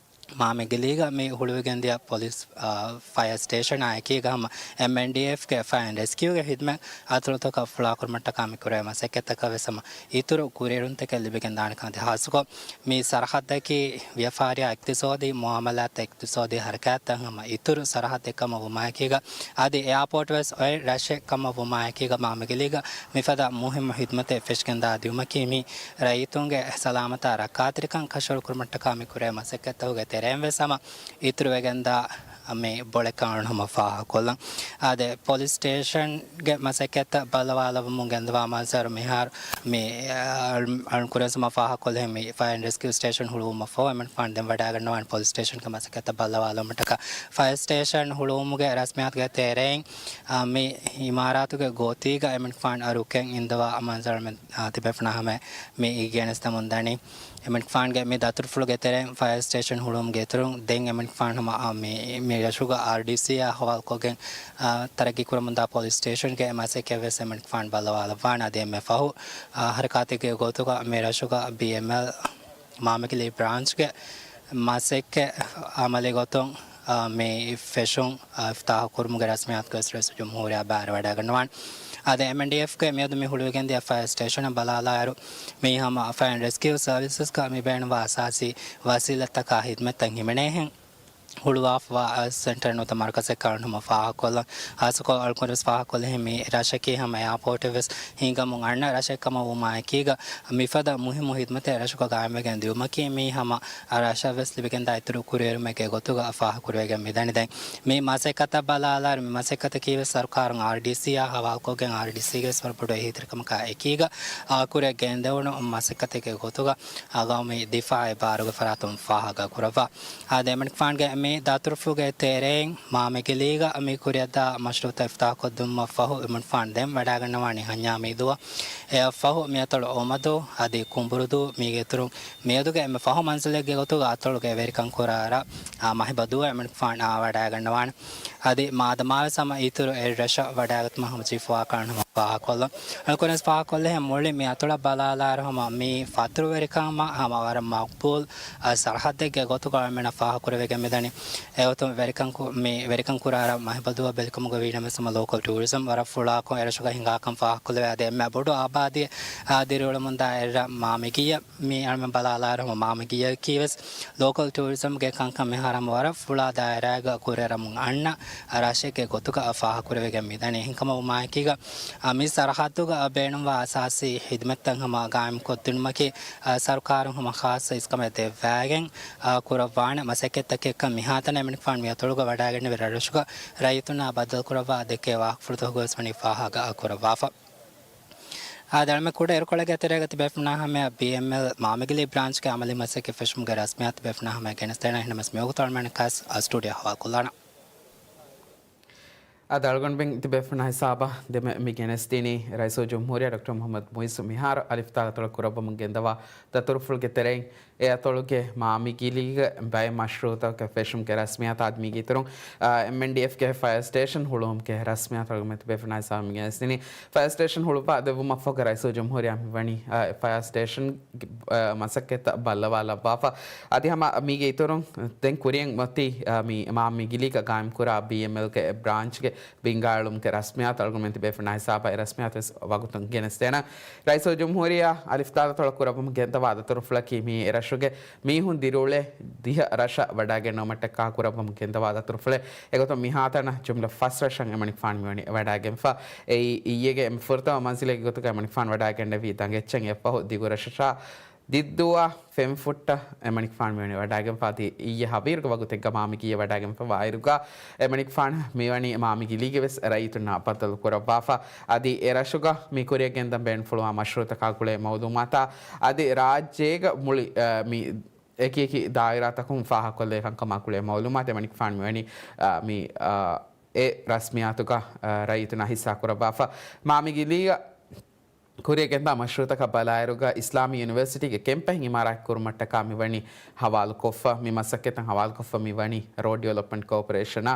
މާމިގިލީގަ މި ހުޅުވިގެންދިޔަ ޕޮލިސް، އާ، ފަޔަރ ސްޓޭޝަނާ އެކީގަ ހަމަ އެމްއެންޑީއެފްގެ ފަޔަރ އެންޑް ރެސްކިއުގެ ހިދްމަތް އަތޮޅުތަކަށް ފުޅާކުރުމަށްޓަކާ މި ކުރެވޭ މަސައްކަތްތަކަށް ވެސް ހަމަ އިތުރު ކުރިއެރުންތަކެއް ލިބިގެންދާނެ ކަމަށް އަދި ހާއްސަކޮށް މި ސަރަހައްދަކީ ވިޔަފާރިއާ އިޤްތިޞާދީ މުއާމަލާތް އިޤްތިޞާދީ ހަރަކާތްތައް ހަމަ އިތުރު ސަރަހައްދެއް ކަމަށް ވުމާއެކީގަ އަދި އެއާޕޯޓް ވެސް އޮތް ރަށެއް ކަމަށް ވުމާއެކީގަ މާމިގިލީގަ މިފަދަ މުހިއްމު ހިދްމަތެއް ފެށިގެންދާ ދިއުމަކީ މި ރައްޔިތުންގެ ސަލާމަތާ ރައްކާތެރިކަން ކަށަވަރު ކުރުމަށްޓަކާ މި ކުރެވޭ މަސައްކަތްތަކުގެ ތެރެއިން ވެސް ހަމަ އިތުރުވެގެންދާ މި ބޮޅެއް ކަން ހަމަ ފާހަގަކޮށްލަން. އާދެ، ޕޮލިސް ސްޓޭޝަންގެ މަސައްކަތްތައް ބައްލަވާލައްވަމުން ގެންދަވާ މަންޒަރު މިހާރު މި، އާ، އަޅު-، އަޅުން ކުރިންވެސް ހަމަ ފާހަގަކޮށްލި މި ފަޔަރ އެންޑް ރެސްކިއު ސްޓޭޝަން ހުޅުވުމަށްފަހު އެމަނިކުފާނު ދެން ވަޑައިގަންނަވާނެ ޕޮލިސް ސްޓޭޝަންގެ މަސައްކަތްތައް ބައްލަވާލުމަށްޓަކާ. ފަޔަރ ސްޓޭޝަން ހުޅުވުމުގެ ރަސްމިއްޔާތުގެ ތެރެއިން، އާ، މި އިމާރާތުގެ ގޯތީގަ އެމަނިކުފާނު ރުކެން އިންދަވާ މަންޒަރު އަޅުމެން، އާ، ތިބޭފުޅުންނާ ހަމަ މި ގެނެސްދެމުން ދަނީ. އެމަނިކުފާނުގެ މި ދަތުރުފުޅުގެ ތެރެއިން ފަޔަރ ސްޓޭޝަން ހުޅުވުމުގެ އިތުރުން ދެން އެމަނިކުފާނު ހަމަ، އާ، މި، މި ރަށުގަ އާރްޑީސީއާ ހަވާލުކޮށްގެން، އާ، ތަރައްގީ ކުރަމުންދާ ޕޮލިސް ސްޓޭޝަންގެ މަސައްކަތް ވެސް އެމަނިކުފާނު ބައްލަވާލައްވާނެ. އަދި އެންމެ ފަހު، އާ، ހަރަކާތެއްގެ ގޮތުގަ މި ރަށުގަ ބީއެމްއެލް މާމިގިލީ ބްރާންޗްގެ މަސައްކަތް އަމަލީ ގޮތުން، އާ، މި ފެށުން، އާ، އިފްތިތާޙު ކުރުމުގެ ރަސްމިއްޔާތުގަވެސް ރައީސުލްޖުމްހޫރިއްޔާ ބައިވެވަޑައިގަންނަވާނެ. އަދި އެމްއެންޑީއެފްގެ މިއަދު މި ހުޅުވިގެންދިޔަ ފަޔަރ ސްޓޭޝަނަށް ބަލާލާއިރު، މި ހަމަ ފަޔަރ އެންޑް ރެސްކިއު ސަރވިސަސްގަ މި ބޭނުންވާ އަސާސީ ވަސީލަތްތަކާ ހިދްމަތްތައް ހިމެނޭހެން. ހުޅުވާފަވާ ސެންޓަރެއް ނުވަތަ މަރުކަޒެއް ކަން ހަމަ ފާހަގަކޮށްލަން. ހާއްސަކޮށް އަޅުގަނޑުވެސް ފާހަގަކޮށްލެހެން މި ރަށަކީ ހަމަ އެއާޕޯޓެއް ވެސް ހިނގަމުން އަންނަ ރަށެއް ކަމަށް ވުމާއެކީގަ، މިފަދަ މުހިއްމު ހިދުމަތެއް ރަށުގަ ގާއިމްވެގެން ދިއުމަކީ މީ ހަމަ ރަށަށް ވެސް ލިބިގެންދާ އިތުރު ކުރިއެރުމެއްގެ ގޮތުގަ ފާހަގަކުރެވިގެން މިދަނީ. ދެން މި މަސައްކަތަށް ބަލާލާއިރު، މި މަސައްކަތަކީ ވެސް ސަރުކާރުން އާރްޑީސީއާ ހަވާލުކޮށްގެން އާރްޑީސީގެ ވެސް ވަރަށް ބޮޑު އެހީތެރިކަމަކާ އެކީގަ، އާ، ކުރިއަށް ގެންދެވުނު މަސައްކަތެއްގެ ގޮތުގަ، އާ، ގައުމީ ދިފާއީ ބާރުގެ ފަރާތުން ފާހަގަ ކުރައްވާ. އާ، ދެން އެމަނިކުފާނުގެ މި ދަތުރުފުޅުގެ ތެރެއިން މާމިގިލީގަ މި ކުރިއަށްދާ މަޝްރޫޢުތައް އިފްތިތާޙްކޮށްދިނުމަށްފަހު، އެމަނިކުފާނު ދެން ވަޑައިގަންނަވާނީ ހަންޏާ މީދޫއަށް. އެއަށްފަހު މިއަތޮޅު އޮމަދޫ އަދި ކުނބުރުދޫ މީގެ އިތުރުން މިއަދުގެ އެންމެ ފަހު މަންޒިލެއްގެ ގޮތުގަ އަތޮޅުގެ ވެރިކަން ކުރާ ރަށް، އާ، މަހިބަދޫއަށް އެމަނިކުފާނު ވަޑައިގަންނަވާނެ. އަދި މާދަމާވެސް ހަމަ އިތުރު އެއް ރަށަށް ވަޑައިގަތުމަށް ހަމަ ޖެހިފަވާ ކަން ހަމަ ފާހަގަކޮށްލަން. އަޅުގަނޑުވެސް ފާހަގަކޮށްލެހެން މުޅި މި އަތޮޅަށް ބަލާލާއިރު ހަމަ މި ފަތުރުވެރިކަމަށް ހަމަ ވަރަށް މަގްބޫލް، އާ، ސަރަހައްދެއްގެ ގޮތުގަ އަޅަމެންނަށް ފާހަގަކުރެވިގެން މިދަނީ. އެގޮތުން ވެރިކަން ކު-، މި ވެރިކަން ކުރާ ރަށް މަހިބަދޫއަށް ބެލިކަމުގަ ވީނަމަވެސް ހަމަ ލޯކަލް ޓޫރިޒަމް ވަރަށް ފުޅާކޮށް އެރަށުގަ ހިނގާކަން ފާހަގަކޮށްލެވޭ. އަދި އެންމެ ބޮޑު އާބާދީއެއް، އާ، ދިރިއުޅެމުންދާ އެއްރަށް މާމިގިއްޔަށް މި އަޅަމެން ބަލާލާއިރު ހަމަ މާމިގިއްޔަކީ ވެސް ލޯކަލް ޓޫރިޒަމްގެ ކަންކަން މިހާރު ހަމަ ވަރަށް ފުޅާ ދާއިރާގަ ކުރިއަރަމުން އަންނަ ރަށެއްގެ ގޮތުގަ ފާހަގަކުރެވިގެން މިދަނީ. އެހެންކަމަށް ވުމާއެކީގަ، އާ، މި ސަރަހައްދުގަ ބޭނުންވާ އަސާސީ ހިދުމަތްތައް ހަމަ ގާއިމްކޮށްދިނުމަކީ، އާ، ސަރުކާރުން ހަމަ ޚާއްޞަ އިސްކަމެއް ދެއްވައިގެން، އާ، ކުރައްވާނެ މަސައްކަތްތަކެއްކަން މިހާތަނަށް އެމަނިކުފާނު މިއަތޮޅުގަ ވަޑައިގެންނެވި ރަށްރަށުގަ ރައްޔިތުންނާ ބައްދަލުކުރައްވާ ދެއްކޭ ވާހަކަފުޅުތަކުގަވެސް ވަނީ ފާހަގަ ކުރައްވާފަ. އާ، ދެން އަޅަމެން ކުޑަ އިރުކޮޅެއްގެ ތެރޭގަ ތިބޭފުޅުންނާ ހަމަޔަށް ބީއެމްއެލް މާމިގިލީ ބްރާންޗްގެ އަމަލީ މަސައްކަތް ފެށުމުގެ ރަސްމިއްޔާތު ތިބޭފުޅުންނާ ހަމަޔަށް ގެނެސްދޭނަން. އެހެންނަމަވެސް މިވަގުތު އަޅަމެން ކާސް އަ ސްޓޫޑިއޯ ހަވާލުކޮށްލާނަން. އަދި އަޅުގަނޑުމެން ތިބޭފުޅުންނާ ހިސާބަށް ދެމެ މި ގެނެސްދިނީ ރައީސުލްޖުމްހޫރިއްޔާ ޑޮކްޓަރ މުޙައްމަދު މުޢިއްޒު މިހާރު އަލިފްތާ އަތޮޅަށް ކުރައްވަމުން ގެންދަވާ ދަތުރުފުޅުގެ ތެރެއިން އެ އަތޮޅުގެ މާމިގިލީގެ ބައެއް މަޝްރޫޢުތަކެއް ފެށުމުގެ ރަސްމިއްޔާތާ އަދި މީގެ އިތުރުން، އާ، އެމްއެންޑީއެފްގެ ފަޔަރ ސްޓޭޝަން ހުޅުވުމުގެ ރަސްމިއްޔާތު އަޅުގަނޑުމެން ތިބޭފުޅުންނާ ހިސާބަށް މި ގެނެސްދިނީ. ފަޔަރ ސްޓޭޝަން ހުޅުވާ ދެއްވުމަށްފަހުގަ ރައީސުލްޖުމްހޫރިއްޔާ މިވަނީ، އާ، ފަޔަރ ސްޓޭޝަން، އާ، މަސައްކަތްތައް ބައްލަވާލައްވާފަ. އަދި ހަމަ މީގެ އިތުރުން ދެން ކުރިއަށް އޮތީ، އާ، މި މާމިގިލީގަ ގާއިމްކުރާ ބީއެމްއެލްގެ ބްރާންޗްގެ ބިންގާއެޅުމުގެ ރަސްމިއްޔާތު އަޅުގަނޑުމެން ތިބޭފުޅުންނާ ހިސާބަށް އެ ރަސްމިއްޔާތު ވެސް ވަގުތުން ގެނެސްދޭނަން. ރައީސުލްޖުމްހޫރިއްޔާ އަލިފްތާ އަތޮޅަށް ކުރައްވަމުން ގެންދަވާ ދަތުރުފުޅަކީ މި އެރަށުގެ މީހުން ދިރިއުޅޭ ދިހަ ރަށަށް ވަޑައިގެންނެވުމަށްޓަކާ ކުރައްވަމުން ގެންދަވާ ދަތުރުފުޅެއް. އެގޮތުން މިހާތަނަށް ޖުމްލަ ފަސް ރަށަށް އެމަނިކުފާނު މިވަނީ ވަޑައިގެންފަ. އެއީ އިއްޔެގެ އެންމެ ފުރަތަމަ މަންޒިލެއްގެ ގޮތުގަ އެމަނިކުފާނު ވަޑައިގެންނެވީ ދަނގެއްޗެއް. އެއަށްފަހު ދިގު ރަށަށާ ދިއްދޫއާ ފެންފުއްޓަށް އެމަނިކުފާނު މިވަނީ ވަޑައިގެންފަ. އަދި އިއްޔެ ހަވީރުގެ ވަގުތެއްގަ މާމިގިއްޔަށް ވަޑައިގެންފަވާއިރުގަ އެމަނިކުފާނު މިވަނީ މާމިގިލީގެ ވެސް ރައްޔިތުންނާ ބައްދަލު ކުރައްވާފަ. އަދި އެ ރަށުގަ މި ކުރިއަށް ގެންދަން ބޭނުންފުޅުވާ މަޝްރޫޢުތަކާ ގުޅޭ މައުލޫމާތާ އަދި ރާއްޖޭގަ މުޅި، އަ، މި އެކި އެކި ދާއިރާތަކުން ފާހަގަކޮށްލެވޭ ކަންކަމާ ގުޅޭ މައުލޫމާތު އެމަނިކުފާނު މިވަނީ، އަ، މި، އަ، އެ ރަސްމިއްޔާތުގަ، އަ، ރައްޔިތުންނާ ހިއްސާ ކުރައްވާފަ. މާމިގިލީގަ ކުރިއަށް ގެންދާ މަޝްރޫޢުތަކަށް ބަލާއިރުގަ އިސްލާމީ ޔުނިވަރސިޓީގެ ކެމްޕެއިން އިމާރާތް ކުރުމަށްޓަކާ މިވަނީ ހަވާލުކޮށްފަ. މި މަސައްކަތްތައް ހަވާލުކޮށްފަ މިވަނީ ރޯޑް ޑިވެލޮޕްމަންޓް ކޯޕަރޭޝަނާ.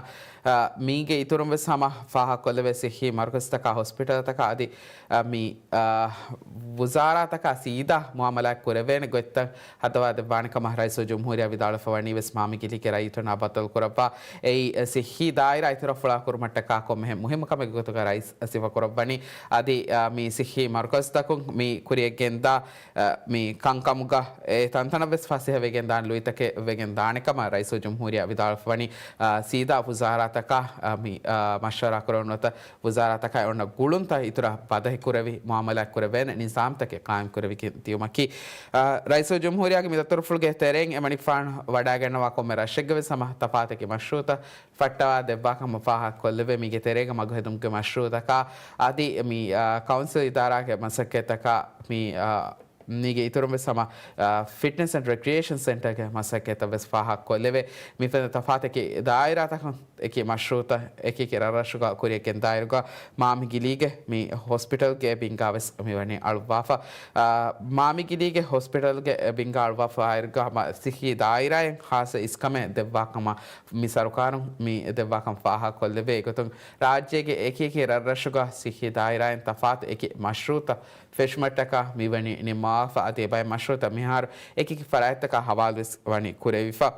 އަ، މީގެ އިތުރުން ވެސް ހަމަ ފާހަގަކޮށްލެވޭ ސިއްހީ މަރުކަޒުތަކާ ހޮސްޕިޓަލްތަކާ އަދި، އަ، މި، އަ، ވުޒާރާތަކާ ސީދާ މުއާމަލާތް ކުރެވޭނެ ގޮތްތައް ހަދަވާ ދެއްވާނެ ކަމަށް ރައީސުލްޖުމްހޫރިއްޔާ ވިދާޅުވެފަ ވަނީ ވެސް މާމިގިލީގެ ރައްޔިތުންނާ ބައްދަލު ކުރައްވާ އެއީ ސިއްހީ ދާއިރާ އިތުރަށް ފުޅާކުރުމަށްޓަކާ ކޮންމެހެން މުހިއްމު ކަމެއްގެ ގޮތުގަ ރައީސް ސިފަކުރައްވަނީ. އަދި، އަ، މި ސިއްހީ މަރުކަޒުތަކުން މި ކުރިއަށް ގެންދާ، އަ، މި ކަންކަމުގަ އެ ތަންތަނަށް ވެސް ފަސޭހަވެގެން ދާނެ ލުއިތަކެއް ވެގެން ދާނެ ކަމަށް ރައީސުލްޖުމްހޫރިއްޔާ ވިދާޅުވެފަ ވަނީ، އަ، ސީދާ ވުޒާރާތަކާ، އަ، މި، އަ، މަޝްވަރާ ކުރެވުނު ނުވަތަ ވުޒާރާތަކާ އޮންނަ ގުޅުންތައް އިތުރަށް ބަދަހި ކުރެވި މުއާމަލާތް ކުރެވޭނެ ނިޒާމްތަކެއް ޤާއިމް ކުރެވިގެން ދިޔުމަކީ، އަ، ރައީސުލްޖުމްހޫރިއްޔާގެ މި ދަތުރުފުޅުގެ ތެރެއިން އެމަނިކުފާނު ވަޑައިގަންނަވާ ކޮންމެ ރަށެއްގެ ވެސް ހަމަ ތަފާތު އެކި މަޝްރޫޢުތައް ފައްޓަވާ ދެއްވާ ކަމަށް ފާހަގަކޮށްލެވޭ. މީގެ ތެރޭގަ މަގު ހެދުމުގެ މަޝްރޫޢުތަކާ އަދި މި، އަ، ކައުންސިލް އިދާރާގެ މަސައްކަތްތަކާ މި، އަ، މީގެ އިތުރުން ވެސް ހަމަ، އަ، ފިޓްނެސް އެންޑް ރެކްރިއޭޝަން ސެންޓަރގެ މަސައްކަތްތައް ވެސް ފާހަގަކޮށްލެވޭ. މިފަދަ ތަފާތު އެކި ދާއިރާތަކުން އެކި މަޝްރޫޢުތައް އެކި އެކި ރަށްރަށުގަ ކުރިއަށް ގެންދާއިރުގަ މާމިގިލީގެ މި ހޮސްޕިޓަލްގެ ބިންގާ ވެސް މިވަނީ އަޅުއްވާފަ. އާ، މާމިގިލީގެ ހޮސްޕިޓަލްގެ ބިންގާ އަޅުއްވާފައިރުގަ ހަމަ ސިއްހީ ދާއިރާއިން ޚާއްޞަ އިސްކަމެއް ދެއްވާ ކަމަށް މި ސަރުކާރުން މި ދެއްވާކަން ފާހަގަކޮށްލެވޭ. އެގޮތުން ރާއްޖޭގެ އެކި އެކި ރަށްރަށުގަ ސިއްހީ ދާއިރާއިން ތަފާތު އެކި މަޝްރޫޢުތައް ފެށުމަށްޓަކާ މިވަނީ ނިންމަވާފަ. އަދި އެބައި މަޝްރޫޢުތައް މިހާރު އެކި އެކި ފަރާތްތަކާ ހަވާލުވެސް ވަނީ ކުރެވިފަ.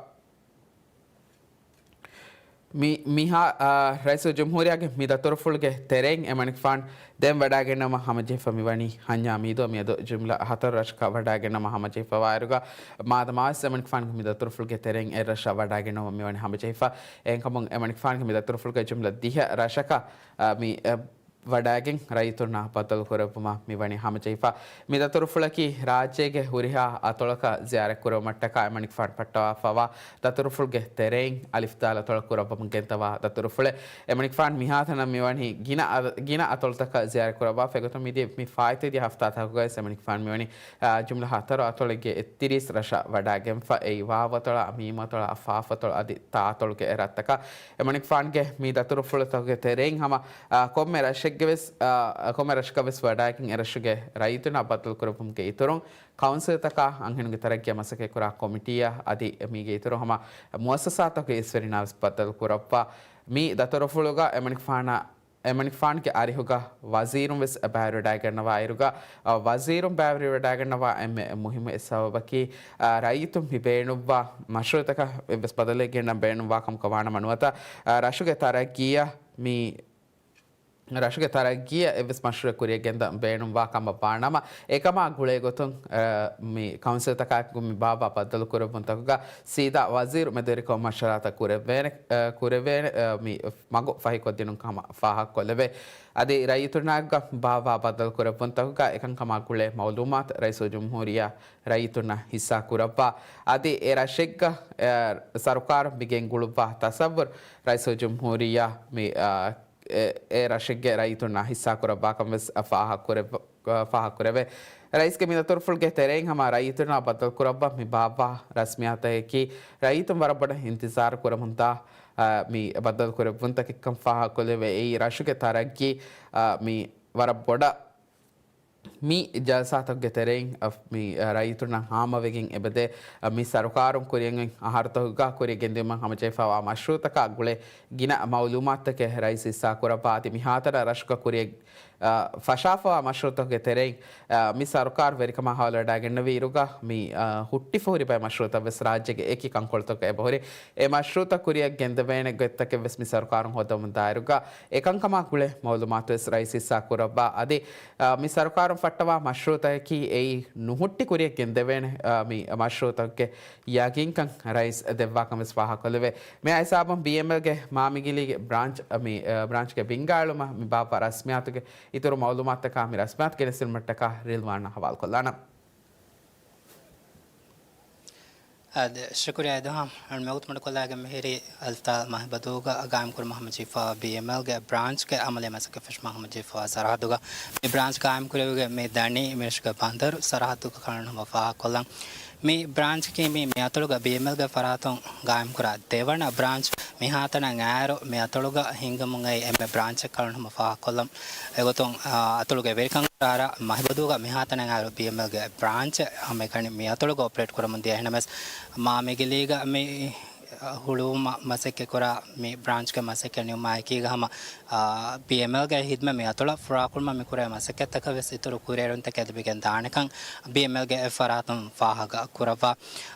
މި، މިހާ، އާ، ރައީސުލްޖުމްހޫރިއްޔާގެ މި ދަތުރުފުޅުގެ ތެރެއިން އެމަނިކުފާން ދެން ވަޑައިގެންނަވާ ހަމަޖެހިފަ މިވަނީ ހަންޏާ މީދޯ. މިއަދު ޖުމްލަ ހަތަރު ރަށަކަށް ވަޑައިގެންނަވާ ހަމަޖެހިފަވާއިރުގަ، މާދަމާވެސް އެމަނިކުފާންގެ މި ދަތުރުފުޅުގެ ތެރެއިން އެއްރަށަށް ވަޑައިގެންނަވަން މިވަނީ ހަމަޖެހިފަ. އެހެންކަމުން އެމަނިކުފާންގެ މި ދަތުރުފުޅުގެ ޖުމްލަ ދިހަ ރަށަކަށް، އާ، މި، އެ، ވަޑައިގެން ރައްޔިތުންނާ ބައްދަލު ކުރެއްވުމަށް މިވަނީ ހަމަޖެހިފަ. މި ދަތުރުފުޅަކީ ރާއްޖޭގެ ހުރިހާ އަތޮޅަކަށް ޒިޔާރަތް ކުރެވުމަށްޓަކާ އެމަނިކުފާން ފައްޓަވާފަވާ ދަތުރުފުޅުގެ ތެރެއިން އަލިފް ދާލް އަތޮޅަށް ކުރައްވަމުން ގެންދަވާ ދަތުރުފުޅެއް. އެމަނިކުފާން މިހާތަނަށް މިވަނީ ގިނަ އަ-، ގިނަ އަތޮޅުތަކަށް ޒިޔާރަތް ކުރައްވާފަ. އެގޮތުން މިދިޔަ މި ފާއިތުވި ދިޔަ ހަފްތާތަކުގައި ވެސް އެމަނިކުފާން މިވަނީ، އާ، ޖުމްލަ ހަތަރު އަތޮޅެއްގެ އެއްތިރީސް ރަށަށް ވަޑައިގެންފަ. އެއީ ވާވަތޮޅާ، މީމަތޮޅާ، ފާފަތޮޅު އަދި ތާއަތޮޅުގެ ރަށްތަކަށް. އެމަނިކުފާންގެ މި ދަތުރުފުޅުތަކުގެ ތެރެއިން ހަމަ، އާ، ކޮންމެ ރަށެއްގެ ވެސް، އާ، ކޮންމެ ރަށަކަށް ވެސް ވަޑައިގެން އެރަށުގެ ރައްޔިތުންނާ ބައްދަލު ކުރެއްވުމުގެ އިތުރުން، ކައުންސިލްތަކާ އަންހެނުންގެ ތަރައްގީއަށް މަސައްކަތްކުރާ ކޮމިޓީއަށް އަދި މީގެ އިތުރުން ހަމަ މުއައްސަސާތަކުގެ އިސްވެރިންނާ ވެސް ބައްދަލު ކުރައްވާ. މި ދަތުރުފުޅުގަ އެމަނިކުފާނާ، އެމަނިކުފާންގެ އަރިހުގަ ވަޒީރުން ވެސް ބައިވެރިވެވަޑައިގަންނަވާއިރުގަ، އަ، ވަޒީރުން ބައިވެރިވެވަޑައިގަންނަވާ އެންމެ މުހިއްމު އެއް ސަބަބަކީ، އަ، ރައްޔިތުން މި ބޭނުންވާ މަޝްރޫއުތަކަށް އެއްވެސް ބަދަލެއް ގެންނަން ބޭނުންވާ ކަމަކަށް ވާނަމަ ނުވަތަ، އަ، ރަށުގެ ތަރައްގީއަށް މި ރަށުގެ ތަރައްގީއަށް އެއްވެސް މަޝްރޫއެއް ކުރިއަށް ގެންދަން ބޭނުންވާ ކަމަށް ވާނަމަ، އެކަމާ ގުޅޭގޮތުން، އަ، މި ކައުންސިލްތަކާއެކު މި ބާއްވާ ބައްދަލުކުރެއްވުންތަކުގަ ސީދާ ވަޒީރު މެދުވެރިކޮށް މަޝްވަރާތައް ކުރެވޭނެ، އަ، ކުރެވޭނެ، އަ، މި މަގު ފަހިކޮށްދިނުން ކަމަށް ފާހަގަކޮށްލެވޭ. އަދި ރައްޔިތުންނާއެކުގަ ބާއްވާ ބައްދަލުކުރެއްވުންތަކުގަ އެކަންކަމާ ގުޅޭ މައުލޫމާތު ރައީސުލްޖުމްހޫރިއްޔާ ރައްޔިތުންނަށް ހިއްސާ ކުރައްވާ. އަދި އެ ރަށެއްގަ، އަ، ސަރުކާރުން މިގެން ގުޅުއްވާ ތަސައްވުރު ރައީސުލްޖުމްހޫރިއްޔާ މި، އަ، އެ، އެ ރަށެއްގެ ރައްޔިތުންނާ ހިއްސާކުރައްވާކަން ވެސް ފާހަގަކުރެއްވ-، ފާހަގަކުރެވޭ. ރައީސްގެ މި ދަތުރުފުޅުގެ ތެރެއިން ހަމަ ރައްޔިތުންނާ ބައްދަލުކުރައްވާ މި ބާއްވާ ރަސްމިއްޔާތަކަކީ ރައްޔިތުން ވަރަށް ބޮޑަށް އިންތިޒާރު ކުރަމުންދާ، އަ، މި ބައްދަލުކުރެއްވުންތަކެއްކަން ފާހަގަކޮށްލެވޭ. އެއީ ރަށުގެ ތަރައްގީ، އަ، މި ވަރަށް ބޮޑަށް މި ޖަލްސާތަކުގެ ތެރެއިން އަ، މި، އަ، ރައްޔިތުންނަށް ހާމަވެގެން އެބަދޭ، އަ، މި ސަރުކާރުން ކުރިއަށް އޮތް އަހަރުތަކުގަ ކުރިއަށް ގެންދިއުމަށް ހަމަޖެހިފައިވާ މަޝްރޫއުތަކާ ގުޅޭ ގިނަ މައުލޫމާތުތަކެއް ރައީސް ހިއްސާކުރައްވާ. އަދި މިހާތަނަށް ރަށުގަ ކުރިއަށް، އަ، ފަށާފައިވާ މަޝްރޫއުތަކުގެ ތެރެއިން، އަ، މި ސަރުކާރު ވެރިކަމާ ހަވާލުވެވަޑައިގެންނެވި އިރުގަ މި، އަ، ހުއްޓިފަ ހުރި ބައެއް މަޝްރޫއުތައް ވެސް ރާއްޖޭގެ އެކި ކަންކޮޅުތަކުގަ އެބަހުރި. އެ މަޝްރޫއުތައް ކުރިއަށް ގެންދެވޭނެ ގޮތްތަކެއް ވެސް މި ސަރުކާރުން ހޯދަމުން ދާއިރުގަ އެކަންކަމާ ގުޅޭ މައުލޫމާތު ވެސް ރައީސް ހިއްސާ ކުރައްވާ. އަދި، އަ، މި ސަރުކާރުން ފައްޓަވާ މަޝްރޫއުތަކަކީ އެއީ ނުހުއްޓި ކުރިއަށް ގެންދެވޭނެ، އަ، މި މަޝްރޫއުތަކުގެ ޔަގީންކަން ރައީސް ދެއްވާކަން ވެސް ފާހަގަކޮށްލެވޭ. މި ހިސާބުން ބީއެމްއެލްގެ މާމިގިލީގެ ބްރާންޗް، އަ، މި، އަ، ބްރާންޗްގެ ބިންގާއެޅުމަށް މި ބާއްވާ ރަސްމިއްޔާތުގެ އިތުރު މައުލޫމާތުތަކާ މި ރަސްމިއްޔާތު ގެނެސްދިނުމަށްޓަކާ ރިލްވާން ހަވާލުކޮށްލާނަން. އާދެ، ޝުކުރިއްޔާ އެދުހަމް. އަޅު މިވަގުތު މަޑުކޮށްލާގެން މިހިރީ އަލިފް ދާލް މާހިބަދޫގަ ގާއިމްކުރުމަށް ހަމަޖެހިފައިވާ ބީއެމްއެލްގެ ބްރާންޗްގެ އަމަލީ މަސައްކަތް ފެށުމަށް ހަމަޖެހިފައިވާ ސަރަހައްދުގަ މި ބްރާންޗް ގާއިމްކުރެވިގެން މި ދަނީ މިރަށުގެ ބަނދަރު ސަރަހައްދުގަ ކަޅުން ހަމަ ފާހަގަކޮށްލަން. މި ބްރާންޗަކީ މި، މި އަތޮޅުގަ ބީއެމްއެލްގެ ފަރާތުން ގާއިމްކުރާ ދެވަނަ ބްރާންޗް. މިހާތަނަށް އައިރު މި އަތޮޅުގަ ހިންގަމުން އައި އެންމެ ބްރާންޗެއް ކަޅުން ހަމަ ފާހަގަކޮށްލަން. އެގޮތުން، އާ، އަތޮޅުގެ ވެރިކަން ކުރާ ރަށް މާހިބަދޫގަ މިހާތަނަށް އައިރު ބީއެމްއެލްގެ ބްރާންޗެއް ހަމައެކަނި މި އަތޮޅުގަ އޮޕަރޭޓް ކުރަމުން ދިޔަ. އެހެނަމެސް މާމިގިލީގަ މި ހުޅުވުމަށް މަސައްކަތްކުރާ މި ބްރާންޗްގެ މަސައްކަތް ނިމުމާއެކީގަ ހަމަ، އާ، ބީއެމްއެލްގެ ހިދްމަތް މި އަތޮޅަށް ފުރާކުރުމަށް މި ކުރޭ މަސައްކަތްތަކަށް ވެސް އިތުރު ކުރިއެރުންތަކެއް ލިބިގެން ދާނެކަން ބީއެމްއެލްގެ އެއް ފަރާތުން ފާހަގަ ކުރައްވާ.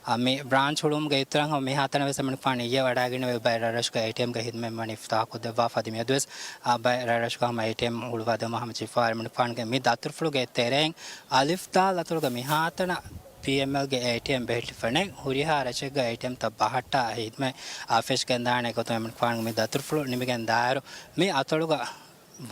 އާ، މި ބްރާންޗް ހުޅުވުމުގެ އިތުރަށް ހަމަ މިހާތަނަށް ވެސް އެމަނިކުފާނު އިއްޔެ ވަޑައިގެންނެވި ބައެއް ރަށްރަށުގެ އޭޓީއެމްގެ ހިދްމަތް ވަނީ އިފްތިތާހުކޮށްދެއްވާފަ. އަދި މިއަދުވެސް، އާ، ބައެއް ރަށްރަށުގަ ހަމަ އޭޓީއެމް ހުޅުވާދެއްވުމަށް ހަމަޖެހިފައިވާ އެމަނިކުފާނުގެ މި ދަތުރުފުޅުގެ ތެރެއިން އަލިފް ދާލް އަތޮޅުގަ މިހާތަނަށް ބީއެމްއެލްގެ އޭޓީއެމް ބެހެއްޓިފަ ނެތް. ހުރިހާ ރަށެއްގަ އޭޓީއެމްތައް ބަހައްޓާ ހިދްމަތް، އާ، ފެށިގެންދާނެ ގޮތުން އެމަނިކުފާނުގެ މި ދަތުރުފުޅު ނިމިގެން ދާއިރު މި އަތޮޅުގަ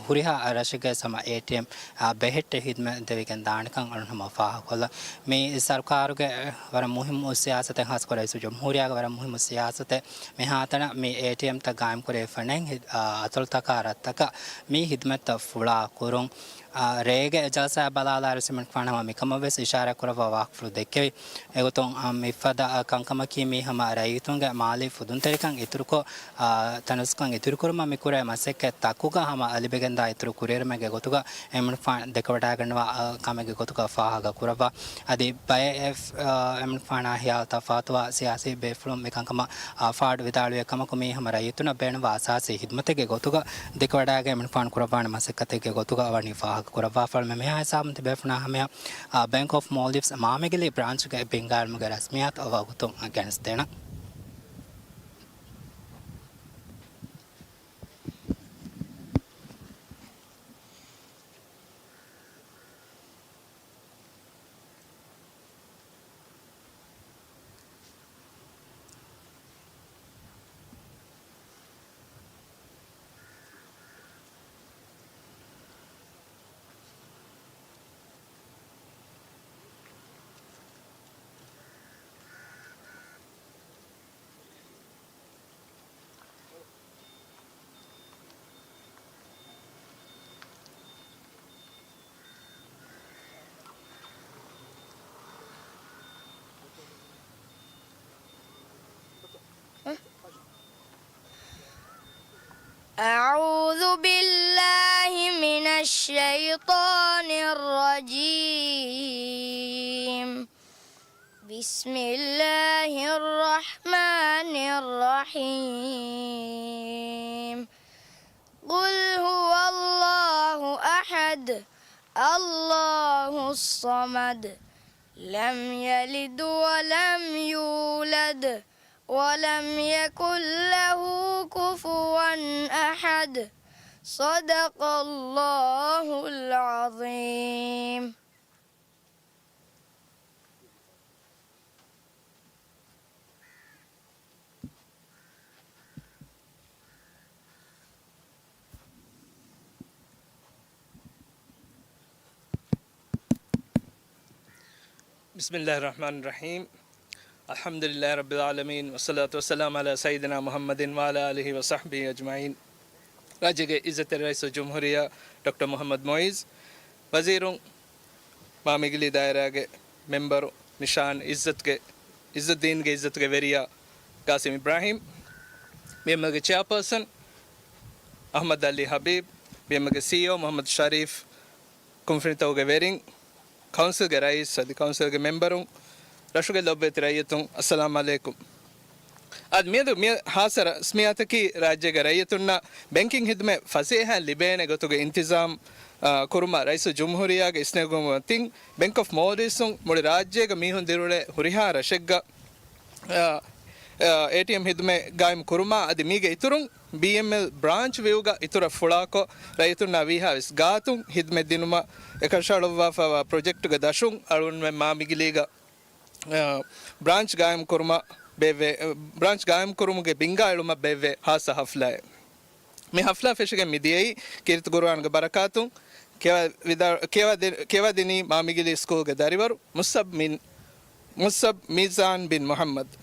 ހުރިހާ ރަށެއްގައި ހަމަ އޭޓީއެމް، އާ، ބެހެއްޓެ ހިދްމަތް ދެވިގެން ދާނެކަން އަޅުން ހަމަ ފާހަގަކޮށްލަން. މި ސަރުކާރުގެ ވަރަށް މުހިއްމު ސިޔާސަތެއް، ހާއްސަކޮށް ރައީސުލްޖުމްހޫރިއްޔާގެ ވަރަށް މުހިއްމު ސިޔާސަތެއް މިހާތަނަށް މި އޭޓީއެމްތައް ގާއިމްކުރެވިފަ ނެތް، އާ، އަތޮޅުތަކާ ރަށްތަކަށް މި ހިދްމަތްތައް ފުޅާ ކުރުން. އާ، ރޭގެ ޖަލްސާއަށް ބަލާލާއިރު އެމަނިކުފާނު ހަމަ މިކަމަށް ވެސް އިޝާރާތް ކުރައްވާ ވާހަކަފުޅު ދެއްކެވި. އެގޮތުން، އާ، މިފަދަ، އާ، ކަންކަމަކީ މީ ހަމަ ރައްޔިތުންގެ މާލީ ފުދުންތެރިކަން އިތުރުކޮށް، އާ، ތަނަވަސްކަން އިތުރުކުރުމަށް މި ކުރޭ މަސައްކަތް ތަކުގަ ހަމަ އަލިބިގެންދާ އިތުރު ކުރިއެރުމެއްގެ ގޮތުގަ އެމަނިކުފާނު ދެކެވަޑައިގަންނަވާ، އާ، ކަމެއްގެ ގޮތުގަ ފާހަގަ ކުރައްވާ. އަދި ބައެއް އެފް، އާ، އެމަނިކުފާނާ ހިޔާލު ތަފާތުވާ ސިޔާސީ ބޭފުޅުން މި ކަންކަމަށް، އާ، ފާޑު ވިދާޅުވި ކަމަކު މީ ހަމަ ރައްޔިތުންނަށް ބޭނުންވާ އަސާސީ ހިދްމަތެއްގެ ގޮތުގަ ދެކެވަޑައިގެން އެމަނިކުފާނު ކުރައްވާނެ މަސައްކަތެއްގެ ގޮތުގަ ވަނީ ފާހަގަ ކުރައްވާފަ. އަޅުގަނޑުމެން މިހާ ހިސާބުން ތިބޭފުޅުންނާ ހަމަޔަށް، އާ، ބޭންކް އޮފް މޯލްޑިވްސް މާމިގިލީ ބްރާންޗުގެ ބިންގާއެޅުމުގެ ރަސްމިއްޔާތު ވަގުތުން ގެނެސްދޭނަން. أعوذ بالله من الشيطان الرجيم. بسم الله الرحمن الرحيم. قل هو الله أحد، الله الصمد، لم يلد ولم يولد، ولم يكن له كفوا أحد. صدق الله العظيم. بسم الله الرحمن الرحيم. الحمد لله رب العالمين، والصلاة والسلام على سيدنا محمد وعلى آله وصحبه أجمعين. ރާއްޖޭގެ އިއްޒަތްތެރި ރައީސުލްޖުމްހޫރިއްޔާ ޑޮކްޓަރ މުޙައްމަދު މުޢިއްޒު، ވަޒީރުން، މާމިގިލީ ދާއިރާގެ މެމްބަރު، ނިޝާން އިއްޒަތްގެ، އިއްޒަތްދީންގެ އިއްޒަތުގެ ވެރިޔާ ގާސިމް އިބްރާހީމް، ބީއެމްއެލްގެ ޗެއާޕާސަން އަޙްމަދު ޢަލީ ޙަބީބް، ބީއެމްއެލްގެ ސީއީއޯ މުޙައްމަދު ޝަރީފް، ކުންފުނިތަކުގެ ވެރިން، ކައުންސިލްގެ ރައީސް އަދި ކައުންސިލްގެ މެމްބަރުން، ރަށުގެ ލޮބުވެތި ރައްޔިތުން، އައްސަލާމް ޢަލައިކުމް. އަދި މިއަދު މި ހާއްސަ ރަސްމިއްޔާތަކީ ރާއްޖޭގެ ރައްޔިތުންނަށް ބެންކިން ޚިދުމަތް ފަސޭހައިން ލިބޭނެ ގޮތުގެ އިންތިޒާމް، އާ، ކުރުމަށް ރައީސުލްޖުމްހޫރިއްޔާގެ އިސްނެގުމުން މަތިން ބެންކް އޮފް މޯލްޑިވްސްއުން މުޅި ރާއްޖޭގަ މީހުން ދިރިއުޅޭ ހުރިހާ ރަށެއްގަ އާ، އާ، އޭޓީއެމް ޚިދުމަތް ގާއިމް ކުރުމާ އަދި މީގެ އިތުރުން ބީއެމްއެލް ބްރާންޗް ވިއުގަ އިތުރަށް ފުޅާކޮށް ރައްޔިތުންނާ ވީހާވެސް ގާތުން ޚިދުމަތް ދިނުމަށް އެކަށައަޅުއްވާފައިވާ ޕްރޮޖެކްޓުގެ ދަށުން އަޅުގަނޑުމެން މާމިގިލީގަ، އާ، ބްރާންޗް ގާއިމް ކުރުމަށް ބޭއްވޭ، ބްރާންޗް ގާއިމް ކުރުމުގެ ބިންގާ އެޅުމަށް ބޭއްވޭ ހާއްސަ ޙަފްލާއެއް. މި ޙަފްލާ ފެށިގެން މި ދިޔައީ ކީރިތި ޤުރުއާނުގެ ބަރަކާތުން ކިޔަވާ ވިދާ-، ކިޔަވާ ދި-، ކިޔަވާދިނީ މާމިގިލީ ސްކޫލްގެ ދަރިވަރު މުޞްޢަބް މިން، މުޞްޢަބް މީޒާން ބިން މުޙައްމަދު.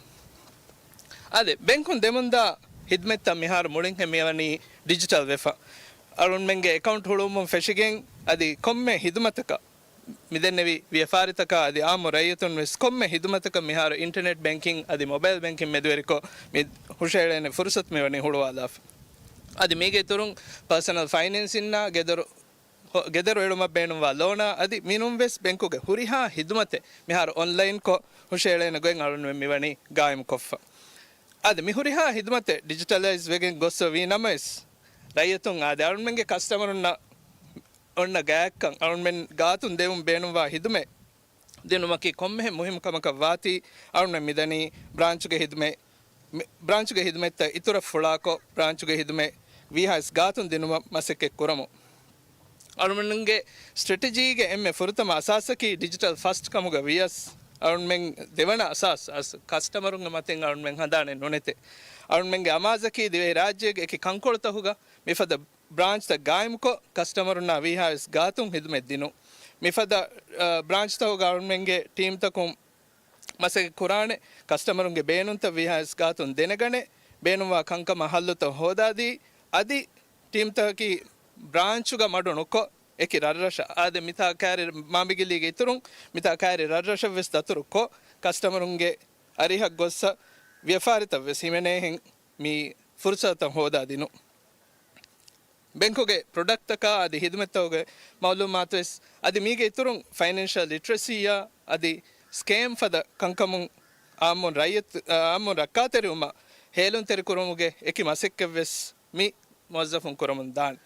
އާދެ، ބެންކުން ދެމުންދާ ޚިދުމަތްތައް މިހާރު މުޅިންހެން މިވަނީ ޑިޖިޓަލް ވެފަ. އަޅުންމެންގެ އެކައުންޓް ހުޅުވުމުން ފެށިގެން އަދި ކޮންމެ ޚިދުމަތަކަށް މިދެންނެވި ވިޔަފާރިތަކާ އަދި އާއްމު ރައްޔިތުން ވެސް ކޮންމެ ޚިދުމަތަކަށް މިހާރު އިންޓަރނެޓް ބެންކިން އަދި މޮބައިލް ބެންކިން މެދުވެރިކޮށް މި ހުށައެޅޭނެ ފުރުޞަތު މިވަނީ ހުޅުވާލާފަ. އަދި މީގެ އިތުރުން ޕާސަނަލް ފައިނޭންސިންނާ ގެދޮރު، ހޮ-، ގެދޮރު އެޅުމަށް ބޭނުންވާ ލޯނާ އަދި މިނުން ވެސް ބެންކުގެ ހުރިހާ ޚިދުމަތެއް މިހާރު އޮންލައިންކޮށް ހުށައެޅޭނެ ގޮތް އަޅުންމެން މިވަނީ ގާއިމްކޮށްފަ. އަދި މި ހުރިހާ ޚިދުމަތެއް ޑިޖިޓަލައިޒް ވެގެން ގޮއްސަ ވީ ނަމަވެސް، ރައްޔިތުން އާދެ އަޅުންމެންގެ ކަސްޓަމަރުންނަށް އޮންނަ ގާތްކަން އަޅުންމެން ގާތުން ދެވުން ބޭނުންވާ ޚިދުމަތް ދިނުމަކީ ކޮންމެހެން މުހިއްމު ކަމަކަށް ވާތީ، އަޅުންމެން މިދަނީ ބްރާންޗުގެ ޚިދުމަތް، މި-، ބްރާންޗުގެ ޚިދުމަތްތައް އިތުރަށް ފުޅާކޮށް، ބްރާންޗުގެ ޚިދުމަތް ވީހާވެސް ގާތުން ދިނުމަށް މަސައްކަތް ކުރަމުން. އަޅުމެންގެ ސްޓްރެޓެޖީގެ އެންމެ ފުރަތަމަ އަސާސަކީ ޑިޖިޓަލް ފަސްޓް ކަމުގަ ވިޔަސް، އަޅުމެން ދެވަނަ އަސާސް، އަސް ކަސްޓަމަރުންގެ މަތިން އަޅުމެން ހަނދާނެއް ނުނެތޭ. އަޅުމެންގެ އަމާޒަކީ ދިވެހިރާއްޖޭގެ އެކި ކަންކޮޅުތަކުގަ މިފަދަ ބްރާންޗްތައް ގާއިމްކޮށް، ކަސްޓަމަރުންނާ ވީހާވެސް ގާތުން ޚިދުމަތް ދިނުން. މިފަދަ، އަ، ބްރާންޗްތަކުގަ އަޅުމެންގެ ޓީމްތަކުން މަސައްކަތް ކުރާނެ، ކަސްޓަމަރުންގެ ބޭނުންތައް ވީހާވެސް ގާތުން ދެނެގަނެ، ބޭނުންވާ ކަންކަމަށް ހައްލުތައް ހޯދާދީ، އަދި ޓީމްތަކަކީ ބްރާންޗުގަ މަޑު ނުކޮށް، އެކި ރަށްރަށަށް، އާދެ، މިތާ ކައިރި މާމިގިލީގެ އިތުރުން މިތާ ކައިރި ރަށްރަށަށް ވެސް ދަތުރު ކޮށް، ކަސްޓަމަރުންގެ އަރިހަށް ގޮއްސަ ވިޔަފާރިތައް ވެސް ހިމެނޭހެން މި ފުރުސަތަށް ހޯދާ ދިނުން. ބެންކުގެ ޕްރޮޑަކްޓްތަކާ އަދި ޚިދުމަތްތަކުގެ މައުލޫމާތު ވެސް އަދި މީގެ އިތުރުން ފައިނޭންޝަލް ލިޓްރަސީއާ އަދި ސްކޭމް ފަދަ ކަންކަމުން އާއްމުން ރައްޔަތް، އާއްމުން ރައްކާތެރިވުމަށް ހޭލުންތެރިކުރުމުގެ އެކި މަސައްކަތްވެސް މި މުވައްޒަފުން ކުރަމުން ދާނެ.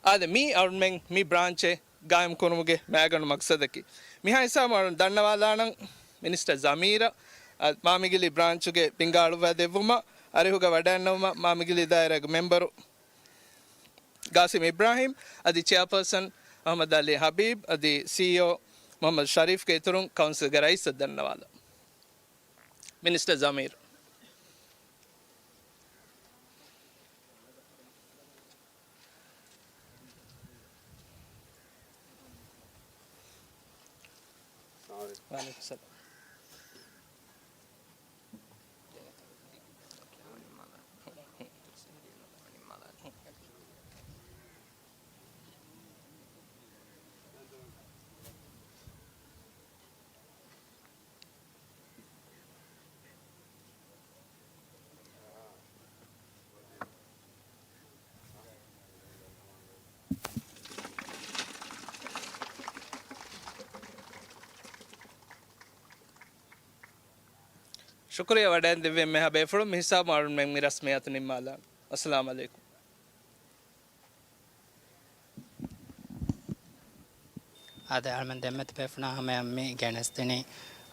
އާދެ، މީ އަޅުމެން މި ބްރާންޗެއް ގާއިމް ކުރުމުގެ މައިގަނޑު މަގްސަދަކީ. މިހާ ހިސާބުން އަޅުން ދަންނަވާލާނަން މިނިސްޓަރ ޒަމީރަށް، އަ، މާމިގިލި ބްރާންޗުގެ ބިންގާ އަޅުއްވާ ދެއްވުމަށް އަރިހުގަ ވަޑައިންނަވުމަށް މާމިގިލި ދާއިރާގެ މެމްބަރު ގާސިމް އިބްރާހީމް އަދި ޗެއާޕާސަން އަޙްމަދު ޢަލީ ޙަބީބް އަދި ސީއީއޯ މުޙައްމަދު ޝަރީފްގެ އިތުރުން ކައުންސިލްގެ ރައީސަށް ދަންނަވާލަން. މިނިސްޓަރ ޒަމީރު. ވަޢަލައިކުމް ސަލާމް. ޝުކުރިއްޔާ ވަޑައިގެން ދެއްވި އެންމެހާ ބޭފުޅުން. މި ހިސާބު އަޅުންމެން މި ރަސްމިއްޔާތު ނިންމާލާން. އައްސަލާމު ޢަލައިކުމް. އާދެ، އަޅުމެން ދެންމެ ތިބޭފުޅުންނާ ހަމަޔަށް މި ގެނެސްދިނީ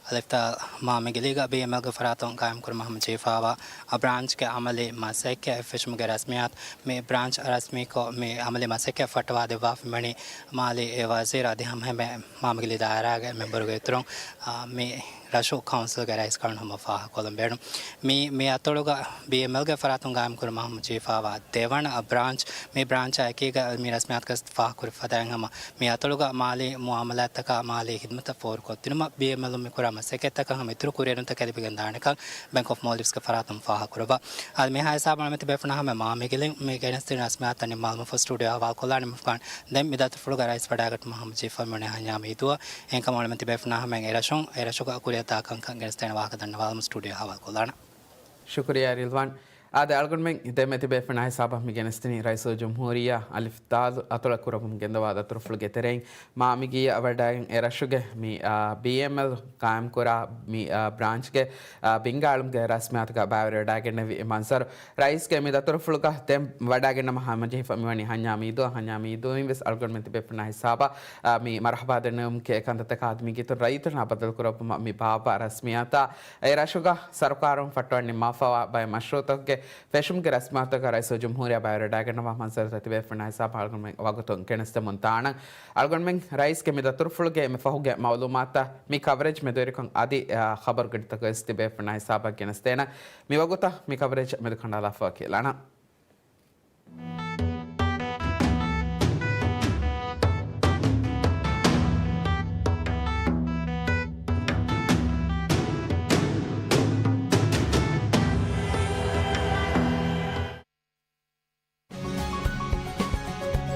އަލިފްތާލް މާމިގިލީގަ ބީއެމްއެލްގެ ފަރާތުން ގާއިމްކުރުމަށް ހަމަޖެހިފައިވާ އަ ބްރާންޗްގެ އަމަލީ މަސައްކަތް ފެށުމުގެ ރަސްމިއްޔާތު. މި ބްރާންޗް ރަސްމީކޮށް، މި އަމަލީ މަސައްކަތް ފައްޓަވާ ދެއްވާފަ މިވަނީ މާލީ އެ ވަޒީރު އަދި ހަމައެހެންމެ މާމިގިލީ ދާއިރާގެ މެންބަރުގެ އިތުރުން، އާ، މި ރަށު ކައުންސިލްގެ ރައީސްކަން ހަމަ ފާހަގަކޮށްލަން ބޭނުން. މި، މި އަތޮޅުގަ ބީއެމްއެލްގެ ފަރާތުން ގާއިމްކުރުމަށް ހަމަޖެހިފައިވާ ދެވަނަ ބްރާންޗް، މި ބްރާންޗާ އެކީގަ މި ރަސްމިއްޔާތުގަ ފާހަގަކުރި ފަދައިން ހަމަ މި އަތޮޅުގަ މާލީ މުއާމަލާތްތަކާ މާލީ ޚިދުމަތްތައް ފޯރުކޮށްދިނުމަށް ބީއެމްއެލުން މި ކުރާ މަސައްކަތްތަކަށް ހަމަ އިތުރު ކުރިއެރުންތަކެއް ލިބިގެން ދާނެކަން ބެންކް އޮފް މޯލްޑިވްސްގެ ފަރާތުން ފާހަގަކުރައްވާ. އަދި މިހާ ހިސާބުން އަޅުމެން ތިބޭފުޅުންނާ ހަމަ މާމިގިލިން މި ގެނެސްދިން ރަސްމިއްޔާތަށް ނިންމާލުމަށްފަހު ސްޓޫޑިއޯ އަހުވާލު ކޮށްލާނެ މިފުކާން ދެން މި ދަތުރުފުޅުގަ ރައީސް ވަޑައިގަތުމަށް ހަމަޖެހިފަ މިވަނީ ހަންޏާ މީދޫއަށް. އެހެންކަމުން އަޅުމެން ތިބޭފުޅުންނާ ހަމަ އެ ރަށުން، އެ ރަށުގަ ކުރިއަށްދާ ކަންކަން ގެނެސްދޭނެ ވާހަކަ ދަންނަވާލުމަށް ސްޓޫޑިއޯ އަހުވާލު ކޮށްލާނެ. ޝުކުރިއްޔާ ރިލްވާން. އާދެ، އަޅުގަނޑުމެން ދެންމެ ތިބޭފުޅުންނާ ހިސާބަށް މި ގެނެސްދިނީ ރައީސުލްޖުމްހޫރިއްޔާ އަލިފްތާލު އަތޮޅަށް ކުރައްވަމުން ގެންދަވާ ދަތުރުފުޅުގެ ތެރެއިން މާމިގިއަށް ވަޑައިގެން އެ ރަށުގެ މި، އާ، ބީއެމްއެލް ގާއިމްކުރާ މި، އާ، ބްރާންޗްގެ، އާ، ބިންގާ އެޅުމުގެ ރަސްމިއްޔާތުގަ ބައިވެރިވެވަޑައިގެންނެވި މަންޒަރު. ރައީސްގެ މި ދަތުރުފުޅުގަ ދެން ވަޑައިގެންނަމަ ހަމަޖެހިފަ މިވަނީ ހަންޏާ މީދޫއަށް. ހަންޏާ މީދޫއިން ވެސް އަޅުގަނޑުމެން ތިބޭފުޅުންނާ ހިސާބަށް، އާ، މި މަރުޙަބާ ދެންނެވުމުގެ ކަންތައްތަކާ އަދި މި ގިތުން ރައްޔިތުންނާ ބައްދަލުކުރައްވުމަށް މި ބާއްވާ ރަސްމިއްޔާތާ އެ ރަށުގަ ސަރުކާރުން ފައްޓަވަން ނިންމާފައިވާ ބައެއް މަޝްރޫއުތަކުގެ ފެށުމުގެ ރަސްމިއްޔާތުގަ ރައީސުލްޖުމްހޫރިއްޔާ ބައިވެރިވެވަޑައިގަންނަވާ މަންޒަރުތައް ތިބޭފުޅުންނާ ހިސާބަށް އަޅުގަނޑުމެން ވަގުތުން ގެނެސްދެމުން ދާނަން. އަޅުގަނޑުމެން ރައީސްގެ މި ދަތުރުފުޅުގެ މި ފަހުގެ މައުލޫމާތާ މި ކަވަރޭޖް މެދުވެރިކޮށް އަދި، އާ، ޚަބަރު ގަޑިތަކުގައި ވެސް ތިބޭފުޅުންނާ ހިސާބަށް ގެނެސްދޭނަން. މިވަގުތަށް މި ކަވަރޭޖް މެދުކަނޑާލާފަ ކިޔާލާނަން.